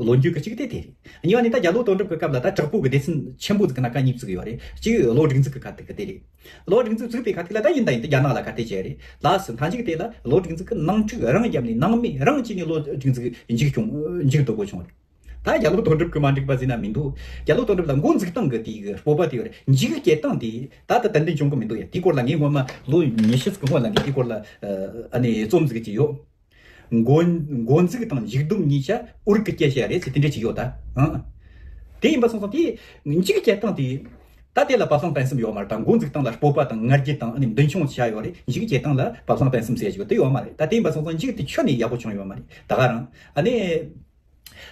ལོ་རྒྱུས་ཀྱི་གཅིག་དེ་དེ་རེད། གཉིས་པ་ནི་ད་རྒྱ་ལོ་དོན་གྲུབ་ཀྱི་སྐབས་ལ་ད་དྲག་པོ་གི་སྡེ་ཚན་ཆེན་པོ་ཟིག་གི་ནང་ཀ་གཉིས་བཙུགས་ཡོད་རེད། གཅིག་བློ་སྒྲིག་འཛུགས་ཀྱི་ཁ་ཐུག་གི་དེ་རེད། བློ་སྒྲིག་འཛུགས་བཙུགས་པའི་ཁ་ཐུག་ལ་ད་ཡིན་ད་ཡིན་ད་རྒྱ་ནག་ལ་ཁ་གཏད་བྱས་རེད། ལགས་སུ་མཐའ་མཇུག་དེ་ལ་བློ་སྒྲིག་འཛུགས་ཀྱི་ནང་འཁྲུག་རང་བརྒྱབ་ནས་ནང་མི་རང་གཅིག་ནས་བློ་སྒྲིག་འཛུགས་མཇུག་སྐྱོང་མཇུག་རྡོ་པོ་བྱུང་རེད། ད་རྒྱ་ལོ་དོན་གྲུབ་ཀྱི་མ་འགྲིག་པ་ཟིན་ན་མི་འདུག་རྒྱ་ལོ་དོན་གྲུབ་ལ་འགོ་འཛུགས་སྟངས་ཀྱི་དེའི་སྤོབས་པ་དེ་ཡོད་རེད། མཇུག་སྐྱེལ་སྟངས་དེ་ད་ལྟ་ཏན་ཏན་བྱུང་གི་མི་འདུག་ཡ། དེའི་སྐོར་ལ་ངས་སྔོན་མ་ལོ་ཉི་ཤུ་ཙམ་སྔོན་ལ་ངས་དེའི་སྐོར་ལ་ཨ་ནི་རྩོམ་ཟིག་ཅིག་ཡོད། འགོ་འགོ་འཛུགས་དང་མཇུག་སྡོམ་གཉིས་ཆ་འུར་གི་སྐད་བཤད་རེད་ཟེར་དེ་འདྲ་ཅིག་ཡོད་ད། ཨང་། དེ་ཡིན་པ་སོང་ཙང་དེ་མཇུག་སྐྱེལ་སྟངས་དེ་ད་དེ་ལ་བབ་བཟང་བརྟན་གསུམ་ཡོད་མ་རེད། ད་འགོ་འཛུགས་སྟངས་ལ་སྤོབས་པ་དང་ང་རྒྱལ་དང་ཨ་ནི་མདུན་མཆོང་བྱ་ཡོད་རེད། མཇུག་སྐྱེལ་སྟངས་ལ་བབ་བཟང་བརྟན་གསུམ་ཟེར་ཅིག་ཡོད་དེ་ཡོད་མ་རེད། ད་དེ་ཡིན་པ་སོང་ཙང་མཇུག་དེ་ཁྱོན་ནས་ཡག་པོ་བྱུང་ཡོད་མ་རེད། ད་ག་རང་ཨ་ནི།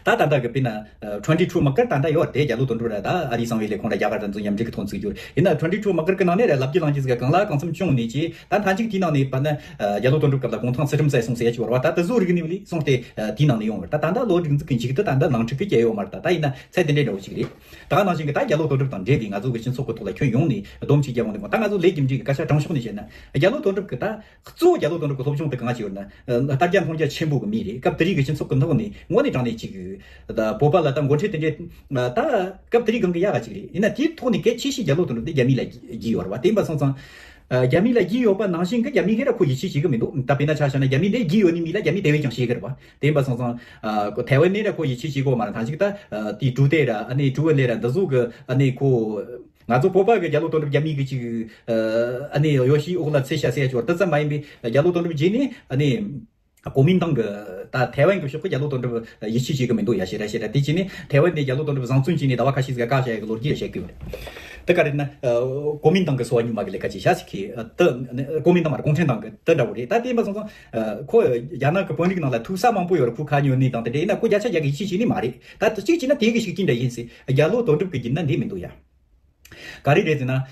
ད་ད་ལྟ་གི་དཔེར་ན་ཨ་twenty two མ་གར་ད་ལྟ་ཡོད་རེད། དེ་རྒྱ་ལོ་དོན་གྲུབ་ར་ད་ཨ་རིའི་གསང་བའི་ལས་ཁུངས་ར་རྒྱ་གར་དང་ཚོ་མཉམ་འབྲེལ་གྱི་ཐོག་ཚུགས་རྒྱུ་རེད། ཡིན་ན་twenty two མ་གར་གི་ནང་ནས་ར་ལབ་རྒྱུ་གླེང་རྒྱུ་ཟིག་གང་ལ་གང་འཚམ་བྱུང་ནས་ཀྱི་ད་མཐའ་མཇུག་དེའི་ནང་ནས་བར་ན་ཨ་རྒྱ་ལོ་དོན་གྲུབ་སྐབས་ལ་གུང་ཐང་ཚུལ་ཁྲིམས་བསད་སོང་ཟེར་ཡ་ཅིག་བར་བ་ད་དེ་བཟོ་རིག་ནས་བ་ལས་སོང་སྟེ་ཨ་དེའི་ནང་ནས་ཡོང་བར་ད་ད་ལྟ་བློ་སྒྲིག་འཛུགས་ཀྱི་མཇུག་ཏུ་ད་ལྟ་ནང་འཁྲུག་གི་སྐྱེ་ཡོད་མ་རེད། ད་ད་ཡིན་ན་ཚད་དེ་འདྲའི་འདྲ་བོ་ཅིག་རེད། ད་ག་ནང་བཞིན་གྱི་ད་རྒྱ་ལོ་དོན་གྲུབ་དང་འབྲེལ་བའི་ང་ཚོ་གི་སྤྱི་ཚོགས་ཀྱི་ཐོག་ལ་ཁྱོན་ཡོངས་ནས་སྡོམ་ཆེ་རྒྱ་མང་དུ་ད་ང་ཚོ་ལས་རྒྱུ་འབྲས་ཀྱི་སྐད་ཆ་དྲང་ཕྱོགས་ནས་བཤད་ན་རྒྱ་ལོ་དོན་གྲུབ་ཀྱི་ད། གཙོ་བོ་རྒྱ་ལོ་དོན་གྲུབ་ཀྱི་སློབ་སྦྱོང་དེ་གང་ཞིག་ཡོད་ན། ལྟ་རྒྱ་མཐོང་རྒྱ་ཆེན་པོ་གི་མི་རེད། སྐབས་དེ་རིང་གི་སྤྱི་ཚོགས་ཀྱི་ནང་ནས་དངོས་གནས་དྲང་གནས་ཅིག་ད་བོད་པ་ལ་ད་འགོ་ཁྲིད་དེ་འདྲས་ད་སྐབས་དེ་རིང་གང་གི་ཡག་ག་ཅིག་རེད། ཡིན་ན་དེའི་ཐོག་ནས་གལ་ཆེ་ཤོས་རྒྱ་ལོ་དོན་གྲུབ་དེ་རྒྱ་མི་ལ་རྒྱུས་ཡོད་རེད་བ། དེ་ཡིན་པ་སོང་ཙང་། རྒྱ་མི་ལ་རྒྱུས་ཡོད་པ་ནང་བཞིན་གྱི་རྒྱ་མི་གིས་ར་ཁོ་ཡིད་ཆེས་བྱེད་གི་མི་འདུག་ད་དཔེར་ན་ཆ་བཞག་ན་རྒྱ་མི་འདི་རྒྱུས་ཡོད་ནི་མི་ལ་རྒྱ་མི་དེ་བས་ཀྱང་ཤེས་གི་རེད་བ། དེ་ཡིན་པ་སོང་ཙང་། ཐའེ་ཝན་ནས་ར་ཁོ་ཡིད་ཆེས་བྱེད་གི་ཡོད་མ་རེད། ཐང་ཅིག་ད་དེའི་ཀྲུའུ་ཏེ་ར་ཨ་ནི་ཀྲུའུ་ཨེན་ལེ་ར་འདི་ཚོ་གི་ཨ་ནི་ཁོ། ང་ཚོ་བོད་པ་གི་རྒྱ་ལོ་དོན་གྲུབ་རྒྱ་མི་གི་ཅིག་ཨ་ནི་ཡོ་ཤི་འོག་ལ་ཚེ་ཤ་ཟེར་ཡ་ཅིག་བར་དུ་ཙམ་མ་ཡིན་པའི་རྒྱ་ལོ་དོན་གྲུབ་རྗེས་ནས་ཨ་ནི་གོ་མིན་ཏང་གི་ད་ཐའེ་ཝན་གི་ཕྱོགས་གི་རྒྱ་ལོ་དོན་གྲུབ་ཡིད་ཆེས་བྱེད་གི་མི་འདུག་ཡ་ཤེས་ར་ཤེས་ར་དེ་བྱས་ནས་ཐའེ་ཝན་ནས་རྒྱ་ལོ་དོན་གྲུབ་བཟང་བཙོན་བྱས་ནས་ཟླ་བ་ཁ་ཤས་ཟིག་བཀག་བཞག་ཡ་གི་ལོ་རྒྱུས་ཡ་བཤད་གི་ཡོད་རེད། དེ་ག་རེད་ན་གོ་མིན་ཏང་གི་སོ་བ་ཉུལ་མ་གི་ལས་ཀ་ཅིག་བྱ་ཟིག་གི་དེ་གོ་མིན་ཏང་མ་རེད་གུང་ཁྲན་ཏང་གི་དེ་འདྲ་བོ་རེད། ད་དེ་ཡིན་པ་སོང་ཙང་ཁོ་རྒྱ་ནག་གི་དཔོན་རིགས་ནང་ལ་ཐུག་ས་མང་པོ་ཡོད་རེད། ཁོ་ཁ་ཉོ་ནི་དང་དེ་འདྲ་ཡིན་ན་ཁོ་བརྒྱ་ཆ་བརྒྱ་གི་ཡིད་ཆེས་བྱེད་ནི་མ་རེད། ད་དེ་གཅིག་བྱས་ན་དེ་གི་ཤུགས་རྐྱེན་འདྲ་ཡིན་ཟེར་རྒྱ་ལོ་དོན་གྲུབ་གི་རྒྱུད་ན་འདི་མི་འདུག་ཡ། ག་རེ་རེད་ཟེར་ན། ཨ།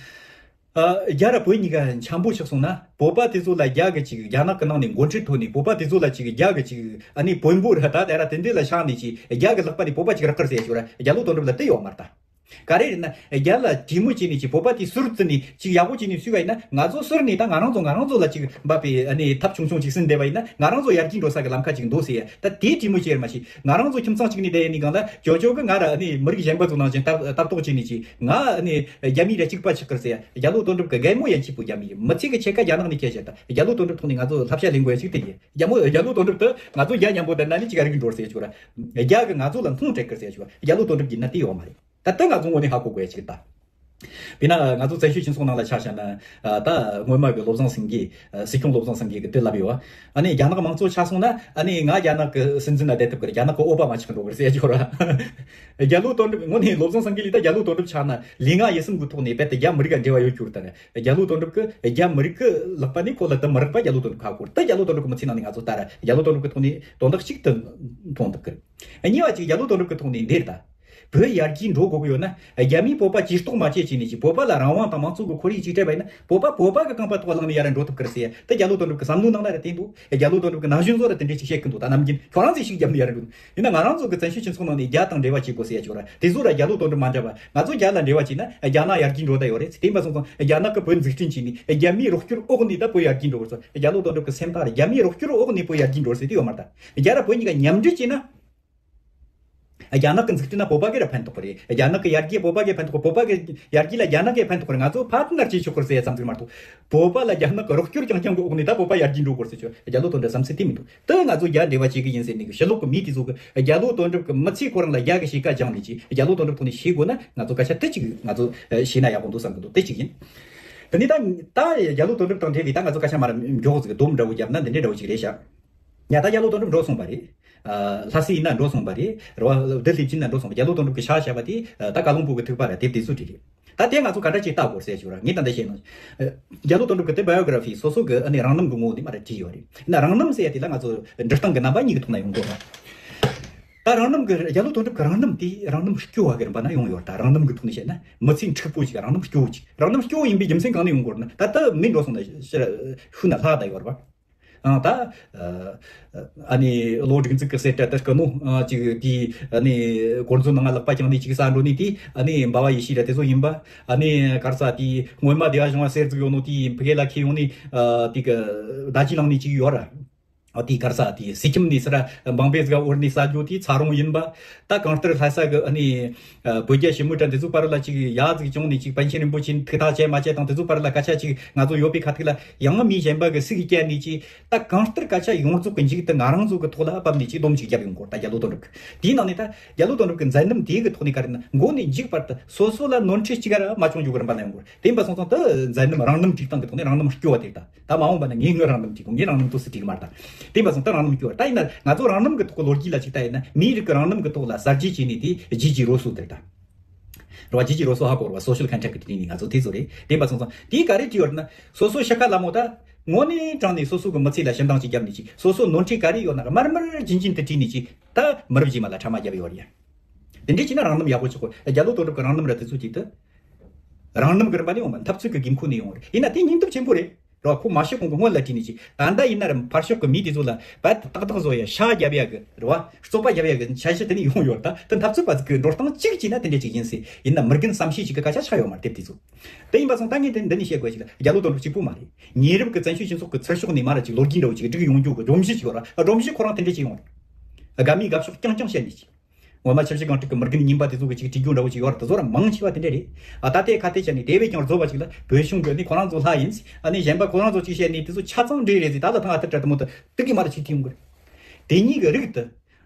རྒྱ་ར་བོད་གཉིས་ཀ་འཆམ་པོ་ཆགས་སོང་ན་བོད་པ་དེ་ཚོ་ལ་རྒྱ་གི་ཅིག་རྒྱ་ནག་གི་ནང་ནས་འགོ་ཁྲིད་ཐོག་ནས་བོད་པ་དེ་ཚོ་ལ་ཅིག་རྒྱ་གི་ཅིག་ཨ་ནི་བོན་པོ་ར་ད་དེ་ར་དེ་འདྲས་ལ་ཆགས་ནས་ཅིག་རྒྱ་གི་ལག་པ་ནས་བོད་པ་ཅིག་རག་གར་ཟེར་ཞོར་ར་རྒྱ་ལོ་དོན་གྲུབ་ལ་དེ་ཡོད་མ་རེད་ད། ག་རེ་རེད་ན་རྒྱ་ལ་གྲོས་མོལ་བྱས་ནས་ཅིག་བོད་པ་དེ་ཟུར་བཙུགས་ནས་ཅིག་ཡག་པོ་བྱས་ནས་བསུས་པ་ཡིན་ན། ང་ཚོ་ཟུར་ནས་ད་ང་རང་ཚོ་ང་རང་ཚོ་ལ་ཅིག་འབབ་པའི་ཨ་ནི་ཐབས་ཆུང་ཆུང་ཅིག་ཟིན་བསྡད་པ་ཡིན་ན། ང་རང་ཚོ་ཡར་རྒྱས་འགྲོ་ས་གི་ལམ་ཁ་ཅིག་འདུག་ཟེར་ཡ། ད་དེའི་གྲོས་མོལ་བྱས་ར་མ་ཤེས། ང་རང་ཚོ་ཁྱིམ་ཚང་གཅིག་ནས་བསྡད་ཡ་ནི་གང་ལ་ཅོ་ཅོ་གི་ང་ར་ཨ་ནི་མི་རིགས་གཞན་པ་ཚོ་ནང་བཞིན་ལྟ་ལྟ་རྟོག་བྱས་ནས་ཅིག་ང་ཨ་ནི་རྒྱ་མིའི་ར་གཅིག་པ་ཆགས་ཀྱི་རེད་ཟེར་ཡ། རྒྱ་ལོ་དོན་གྲུབ་གི་རྒན་མོ་ཡན་ཆད་པོ་རྒྱ་མི་རེད། མི་ཚེ་གི་ཕྱེད་ཀ་རྒྱ་ནག་ནས་སྐྱེལ་བྱས། ད་རྒྱ་ལོ་དོན་གྲུབ་ཐོག་ནས་ང་ཚོ་བསླབ་བྱ་ལེན་དགོས་ཡ་ཅིག་དེ་རེད། རྒྱ་མོ་རྒྱ་ལོ་དོན་གྲུབ་དེ་ང་ཚོ་རྒྱ་མཉམ་པོ་བསྡད་ན་ནི་ཅིག་རིག་འགྲོ་ཟེར་ཆོག་ར། རྒྱ་གི་ང་ཚོ་ལ་མཐོང་སྤྲད་ཀྱི་ཟེར་ཆོག་ར། རྒྱ་ལོ་དོན་གྲུབ་ཀྱིས་ན་དེ་ཡོད་མ་རེད། ད་ལྟ་ང་ཚོ་དངོས་གནས་ཧ་གོ་དགོས་ཡ་ཅིག་ད། དཔེར་ན་ང་ཚོ་བཙན་བྱོལ་སྤྱི་ཚོགས་ནང་ལ་ཆ་བཞག་ན། ད་སྔོན་མ་གི་བློ་བཟང་སེང་གེ། སྲིད་སྐྱོང་བློ་བཟང་སེང་གེ་གི་དེ་ལབ་ཡོད། ཨ་ནི་རྒྱ་ནག་མང་གཙོ་ཆགས་སོང་ན། ཨ་ནི་ང་རྒྱ་ནག་གི་སྲིད་འཛིན་ལ་བསྡད་ཐུབ་ཀྱི་རེད། རྒྱ་ནག་གི་ཨོ་བྷ་མ་ཆགས་འགྲོ་གི་རེད་ཟེར་ཆོག་ར། རྒྱ་ལོ་དོན་གྲུབ་དངོས་གནས་བློ་བཟང་སེང་གེ་ལས་ད་རྒྱ་ལོ་དོན་གྲུབ་ཆགས་ན་ལས་ང་ཡིད་སེམས་གི་ཐོག་ནས་རྦད་དེ་རྒྱ་མི་རིགས་ཀ་འབྲེལ་བ་ཡོད་རྒྱུ་རེད། ད་རྒྱ་ལོ་དོན་གྲུབ་གི་རྒྱ་མི་རིགས་ཀི་ལག་པ་ནས་ཁོ་ལ་དུ་མི་རག་པ་རྒྱ་ལོ་དོན་གྲུབ་ཁ་སྐོར། ད་རྒྱ་ལོ་དོན་གྲུབ་གི་མི་ཚེ་ནང་ནས་ང་ཚོ་ལྟར་རྒྱ་ལོ་དོན་གྲུབ་གི་ཐོག་ནས་དོན་དག་གཅིག་ཏུ་མཐོང་ཐུབ་ཀི་རེད། གཉིས་པ་གཅིག་རྒྱ་ལོ་དོན་གྲུབ་ཀྱི་ཐོག་ནས་འདིར་ད། བོད་ཡར་རྒྱས་འགྲོ་དགོས་ཀྱི་ཡོད་ན། རྒྱ་མིས་བོད་པ་ཇུས་གཏོགས་མ་བྱེད་ཅེས་ནས་ཅིག་བོད་པ་ལ་རང་དབང་དང་མང་གཙོ་གི་ཁོར་ཡུག་ཅིག་སྤྲད་པ་ཡིན་ན། བོད་པ་བོད་པ་གི་རྐང་པ་ཐོག་བླངས་ནས་ཡར་འགྲོ་ཐུབ་ཀྱི་རེད་ཟེར་ཡ། ད་རྒྱ་ལོ་དོན་གྲུབ་ཀྱི་བསམ་བློའི་ནང་ན་ར་བསྟན་འདུག་རྒྱ་ལོ་དོན་གྲུབ་ཀྱི་ན་གཞོན་ཚོ་ར་དེ་འདྲས་ཅིག་བཤད་ཀྱི་འདུག་ད་ནམ་རྒྱུན་ཁྱོད་རང་ཚོས་ཤིག་རྒྱབ་ནས་ཡར་འགྲོ། ཡིན་ན་ང་རང་ཚོ་གི་བཙན་བྱོལ་སྤྱི་ཚོགས་ནང་ནས་རྒྱ་དང་འབྲེལ་བ་བྱེད་དགོས་ཟེར་ཡ་ཅིག་ཡོད་ར། དེ་ཚོ་ར་རྒྱ་ལོ་དོན་གྲུབ་མ་འདྲ་བ། ང་ཚོ་རྒྱ་ལ་འབྲེལ་བ་བྱས་ན་རྒྱ་ནག་ཡར་རྒྱས་འགྲོ་ད་ཡོད་རེད། དེ་ཡིན་པ་སོང་ཙང་རྒྱ་ནག་གི་བོད་འཛུགས་སྐྲུན་བྱས་ནས་རྒྱ་མིའི་རོགས་སྐྱོར་འོག་ནས་ད་བོད་ཡར་རྒྱས་འགྲོ་དགོས་ཟེར། རྒྱ་ལོ་དོན་གྲུབ་ཀྱི་སེམས་ཐག་རེད། རྒྱ་མིའི་རོགས་སྐྱོར་འོག་ནས་བོད་ཡར་རྒྱས་འགྲོ་ཟེར་དེ་ཡོད་མ་རེད། ད་རྒྱ་ར་བོད་གཉིས་ཀ་མཉམ་འབྲེལ་བྱས་ན། རྒྱ་ནག་གི་འཛུགས་སྐྲུན་ན་བོད་པ་གི་ར་ཕན་ཐོགས་རེད། རྒྱ་ནག་གི་ཡར་རྒྱས་བོད་པ་གི་ཕན་ཐོགས། བོད་པ་གི་ཡར་རྒྱས་ལ་རྒྱ་ནག་གི་ཕན་ཐོགས་རེད། ང་ཚོ་ཕར་ཊི་ནར་བྱེད་ཆོག་གི་རེད་ཟེར་ཡ་ཙམ་ཟིག་མ་གཏོགས། བོད་པ་ལ་རྒྱ་ནག་གི་རོགས་སྐྱོར་རྐྱང་རྐྱང་གི་འོག་ནས་ད་བོད་པ་ཡར་རྒྱས་འགྲོ་དགོས་ཟེར་ཆོག་རྒྱ་ལོ་དོན་གྲུབ་བསམ་ཚུལ་དེ་མི་འདུག་ད་ང་ཚོ་རྒྱ་འབྲེལ་བ་བྱེད་གི་ཡིན་ཟེར་ནས་གི་ཕྱི་ལོགས་གི་མི་དེ་ཚོ་གི་རྒྱ་ལོ་དོན་གྲུབ་གི་མི་ཚེ་ཁོ་རང་ལ་རྒྱ་གི་གཤིས་ཀ་སྦྱངས་ནས་ཅིག་རྒྱ་ལོ་དོན་གྲུབ་ཐོག་ནས་ཤེས་དགོས་ན། ང་ཚོ་སྐད་ཆ་དེ་ཅིག་ང་ཚོ་ཤེས་ན་ཡག་པོ་འདུག་བསམ་གི་འདུག་དེ་གཅིག་ཡིན། དེ་ནས་ད་ད་རྒྱ་ལོ་དོན་གྲུབ་དང་འབྲེལ་བའི་ད་ང་ཚོ་སྐད་ཆ་མར་མགྱོགས་ཟིག་སྡོམ་འདྲ་བོ་བརྒྱབ་ན་འདི་འདྲའི་འདྲ་བོ་ཅིག་རེད་ཤག་ཡ་ད་རྒྱ་ལོ་དོན་གྲུབ་འགྲོ་སོང་བ་རེད། ཨ། ལྷ་སའི་ཡིན་ན་འགྲོ་སོང་བ་རེད། རེད་བ། བདུད་ལྷས་བྱིན་ན་འགྲོ་སོང་བ། རྒྱ་ལོ་དོན་གྲུབ་ཀྱི་ཤ་བྱ་བ་དེ་ད་བཀའ་བློན་སྦུག་གི་ཐིགས་པ་ར་དེབ་དེ་ཚོ་བྲིས་རེད། ད་དེ་ང་ཚོ་ག་འདྲ་ཅིག་ལྟ་དགོས་ཟེར་ཞུ་ར། ངས་ད་འདི་བཤད་ནོ། ཨ། རྒྱ་ལོ་དོན་གྲུབ་ཀྱི་དེ་བྷའི་ཡོ་གྷི་ར་ཕི་སོ་སོ་གི་ཨ་ནི་རང་རྣམ་གི་ངོ་བོ་དེ་མར་བྲིས་ཡོད་རེད། ཡིན་ན་རང་རྣམ་ཟེར་ཡ་དེ་ལ་ང་ཚོ་འབྲི་སྟངས་ཀྱི་རྣམ་པ་གཉིས་ཀྱི་ཐོག་ན་ཡོང་གི་ཡོད་རེད། ད་རང་རྣམ་གི་རྒྱ་ལོ་དོན་གྲུབ་ཀྱི་རང་རྣམ་དེ་རང་རྣམ་སྐྱོ་བ་གི་རིམ་པ་ན་ཡོང་ཡོད་རེད། ད་རང་རྣམ་གི་ཐོག་ནས་བཤད་ན་མི་ཚེ་འཁྲུག་པོ་ཅིག་རང་རྣམ་སྐྱོ་བོ་ཅིག་རང་རྣམ་སྐྱོ་བོ་ཡིན་པའི་རྒྱུ་མཚན་གང་ནས་ཡོང་གི་ཡོད་རེད་ན། ད་ལྟ་མི་འགྲོ་སོང་ན་ཕྱིར་ཤུལ་ན་ལྷག་བསྡད་ཡོད་རེད་པ། ཨང་ད། ཨ་ནི་ལོ་དྲུག་ཅུ་གི་གསེར་ཁྲི་དེ་སྐུ་ནོ་ཅིག་དེ་ཨ་ནི་གོ་མཛོད་ནང་ལག་པ་བརྐྱངས་ནས་ཅིག་ཟ་འགྲོ་ནི་དེ། ཨ་ནི་འབའ་བ་ཡེ་ཤེས་ར་དེ་ཚོ་ཡིན་པ། ཨ་ནི་ག་རེ་ཟེར་དེ་སྔོན་མ་དེ་བ་གཞུང་བ་གསེར་གཟིགས་ཡོད་ནོ་དེ་ཕ་གི་ལ་ཁྱེར་ཡོང་ནི་དེ་གི་བརྡ་ཅིག་བླངས་ནི་ཅིག་ཡོད་ར། ཨ་དེ་ག་རེ་ཟེར་དེ་སི་ཁྱིམ་ནས་ཟེར་ར་འབངས་པས་ཟིག་འུར་ནས་ཟ་རྒྱུ་དེ་ཚ་རུང་ཡིན་པ། ད་གང་ལྟར་ལྷ་ས་གི་ཨ་ནི་བོད་རྒྱ་ཞི་མོལ་དྲ་འདི་ཚོའི་བར་ལ་ཅིག་ཡ་ཟིག་བྱུང་ནས་ཅིག་པཎ་ཆེན་རིན་པོ་ཆེ་ཐུགས་ཐག་བཅད་མ་བཅད་དང་དེ་ཚོའི་བར་ལ་སྐད་ཆ་ཅིག་ང་ཚོ་ཡོད་པའི་ཁ་ཐུག་ལ་ཡང་མི་གཞན་པ་གི་ཚིག་བཅད་ནས་ཅིག་ད་གང་ལྟར་སྐད་ཆ་ཡོངས་རྫོགས་ཀྱི་མཇུག་ཏུ་ང་རང་ཚོ་གི་ཐོག་ལ་བབས་ནས་ཅིག་སྡོམ་ཅིག་བརྒྱབ་ཡོང་གོ། ད་རྒྱ་ལོ་དོན་གྲུབ་གི་དེའི་ནང་ནས་ད་རྒྱ་ལོ་དོན་གྲུབ་གི་མཛད་རྣམ་དེའི་གི་ཐོག་ནས་ག་རེ་ན་མགོ་ནས་མཇུག་བར་དུ་སོ་སོ་ལ་ནོར་འཁྲུལ་གཅིག་ར་མ་བྱུང་རྒྱུ་གི་རིམ་པ་ན་ཡོང་གོ། དེ་ཡིན་པ་སོང་ཙང་ད་མཛད་རྣམ་རང་རྣམ་སྒྲིག་སྟངས་ཀྱི་ཐོག་ནས་རང་རྣམ་སྐྱོ་བ་དེ་ད། ད་མ་འོངས་པ་ན་ངས་ངའི་རང་རྣམ་སྒྲིག་དགོས། ངའི་རང་རྣམ་ཏོག་ཙམ་སྒྲིག་མ་ད། དེ་ཡིན་པ་སོང་ད་རང་རྣམ་སྐྱོ་བ། ད་ཡིན་ན་ང་ཚོ་རང་རྣམ་གི་ཐོག་གི་ལོ་རྒྱུས་ལ་ཅིག་ལྟ་ཡིན་ན། མིའི་རིགས་ཀྱི་རང་རྣམ་གི་ཐོག་ལ་གསར་བརྗེ་བྱས་ནས་དེ་ཇི་ཇི་རོ་སོ་དེར་ད། རེད་བ། ཇི་ཇི་རོ་སོ་ཧ་གོ་རེད་བ། སོ་ཤལ་ཁོན་ཊེག་ཊི་བྲིས་ནས་ང་ཚོ་དེ་ཚོ་རེད། དེ་ཡིན་པ་སོང་ཙང་དེ་ག་རེ་བྲིས་ཡོད་ན། སོ་སོ་ཤི་ཁ་ལ་མོ་ད་དངོས་གནས་དྲང་ནས་སོ་སོ་གི་མི་ཚེ་ལ་ཞེ་འདང་ཅིག་བརྒྱབ་ནས་ཅིག་སོ་སོ་ནོར་འཁྲུལ་ག་རེ་ཡོད་ན་དམར་དམར་རྗེན་རྗེན་དུ་བྲིས་ནས་ཅིག་ད་མི་རབས་རྗེས་མ་ལ་ཕྲ་མ་བརྒྱབ་ཡོད་རེད་ཡ། དེ་འདྲས་བྱས་ན་རང་རྣམ་ཡག་པོ་ཆགས་གོ། རྒྱ་ལོ་དོན་གྲུབ་ཀྱི་རང་རྣམ་ར་དེ་ཚོ་ཅིག་ད། རང་རྣམ་གི་རིམ་པ་ནས་ཡོང་མ། འཐབ་རྩོད་ཀྱི་དགོས་མཁོ་ནས་ཡོང་བ་རེད། ཡིན་ན་དེ་སྙིང་སྟོབས་ཆེན་པོ་རེད། རེད་བ། ཁོ་མ་ཤི་གོང་གི་སྔོན་ལ་བྲིས་ནས་ཅིག་ད་ལྟ་ཡིན་ན་ར་ཕར་ཕྱོགས་ཀྱི་མི་དེ་ཚོ་ལ་བལ་དུ་ཏག་ཏག་བཟོ་ཡ་ཤ་རྒྱབ་ཡ་གི་རེད་བ། བཙོག་པ་རྒྱབ་ཡ་གི་འཆར་གཞི་དེ་ནས་ཡོང་ཡོད་རེད། ད་དེ་འཐབ་རྩོད་པ་ཚོ་གི་འགྲོ་སྟངས་གཅིག་བྱས་ན་དེ་འདྲ་ཅིག་ཡིན་སྲིད། ཡིན་ན་མི་རྒན་བསམ་ཤེས་ཅིག་གི་སྐད་ཆ་ཆགས་ཡོད་མ་རེད་དེབ་དེ་ཚོ། དེ་ཡིན་པ་སོང་ད་ངས་དེ་འདི་ནས་བཤད་དགོས་ཅིག་ལ། རྒྱ་ལོ་དོན་གྲུབ་གཅིག་པུ་མ་རེད། ཉེ་རབས་ཀྱི་བཙན་བྱོལ་སྤྱི་ཚོགས་ཀྱི་ཚུར་ཕྱོགས་ནས་མར་ཅིག་ལོ་རྒྱུས་འདྲ་བོ་ཅིག་སྒྲིག་ཡོང་རྒྱུ་གི་སྒྲོམ་གཞི་ཅིག་ཡོད་ར། སྒྲོམ་གཞི་ཁོ་རང་དེ་འདྲ་ཅིག་ཡོང་ར། དགའ་མི་དགའ་ཕྱོགས་རྐྱང་རྐྱང་བཤད་ནས་ཅིག་ངོ་མ་ཆབ་སྲིད་སྒང་དྲུག་གི་མི་རྒན་རྙིང་པ་དེ་ཚོ་གི་ཅིག་བྲིས་རྒྱུ་འདྲ་བོ་ཅིག་ཡོད་ར། དེ་ཚོ་ར་མང་ཆེ་བ་དེ་འདྲ་རེད། ཨ་ད་ལྟའི་ཁ་གཏད་བྱས་ནས་དེ་བས་ཀྱང་རྫོགས་པ་ཅིག་ལ་བོད་གཞུང་གི་ཨ་ནི་ཁོ་རང་ཚོ་ལྷ་ཡིན། ཨ་ནི་གཞན་པ་ཁོ་རང་ཚོ་ཅིག་བཤད་ནས་དེ་ཚོ་ཆ་ཚང་འདྲེས་རེད་ཟེར། ད་ལ་ཐང་ཨ་ཐུར་དྲ་དུ་མོ་དུ་དུ་གི་མ་ར་ཅིག་ཐིག་ཡོང་གི་རེད། དེ་གཉིས་ཀྱི་རིགས་དུ་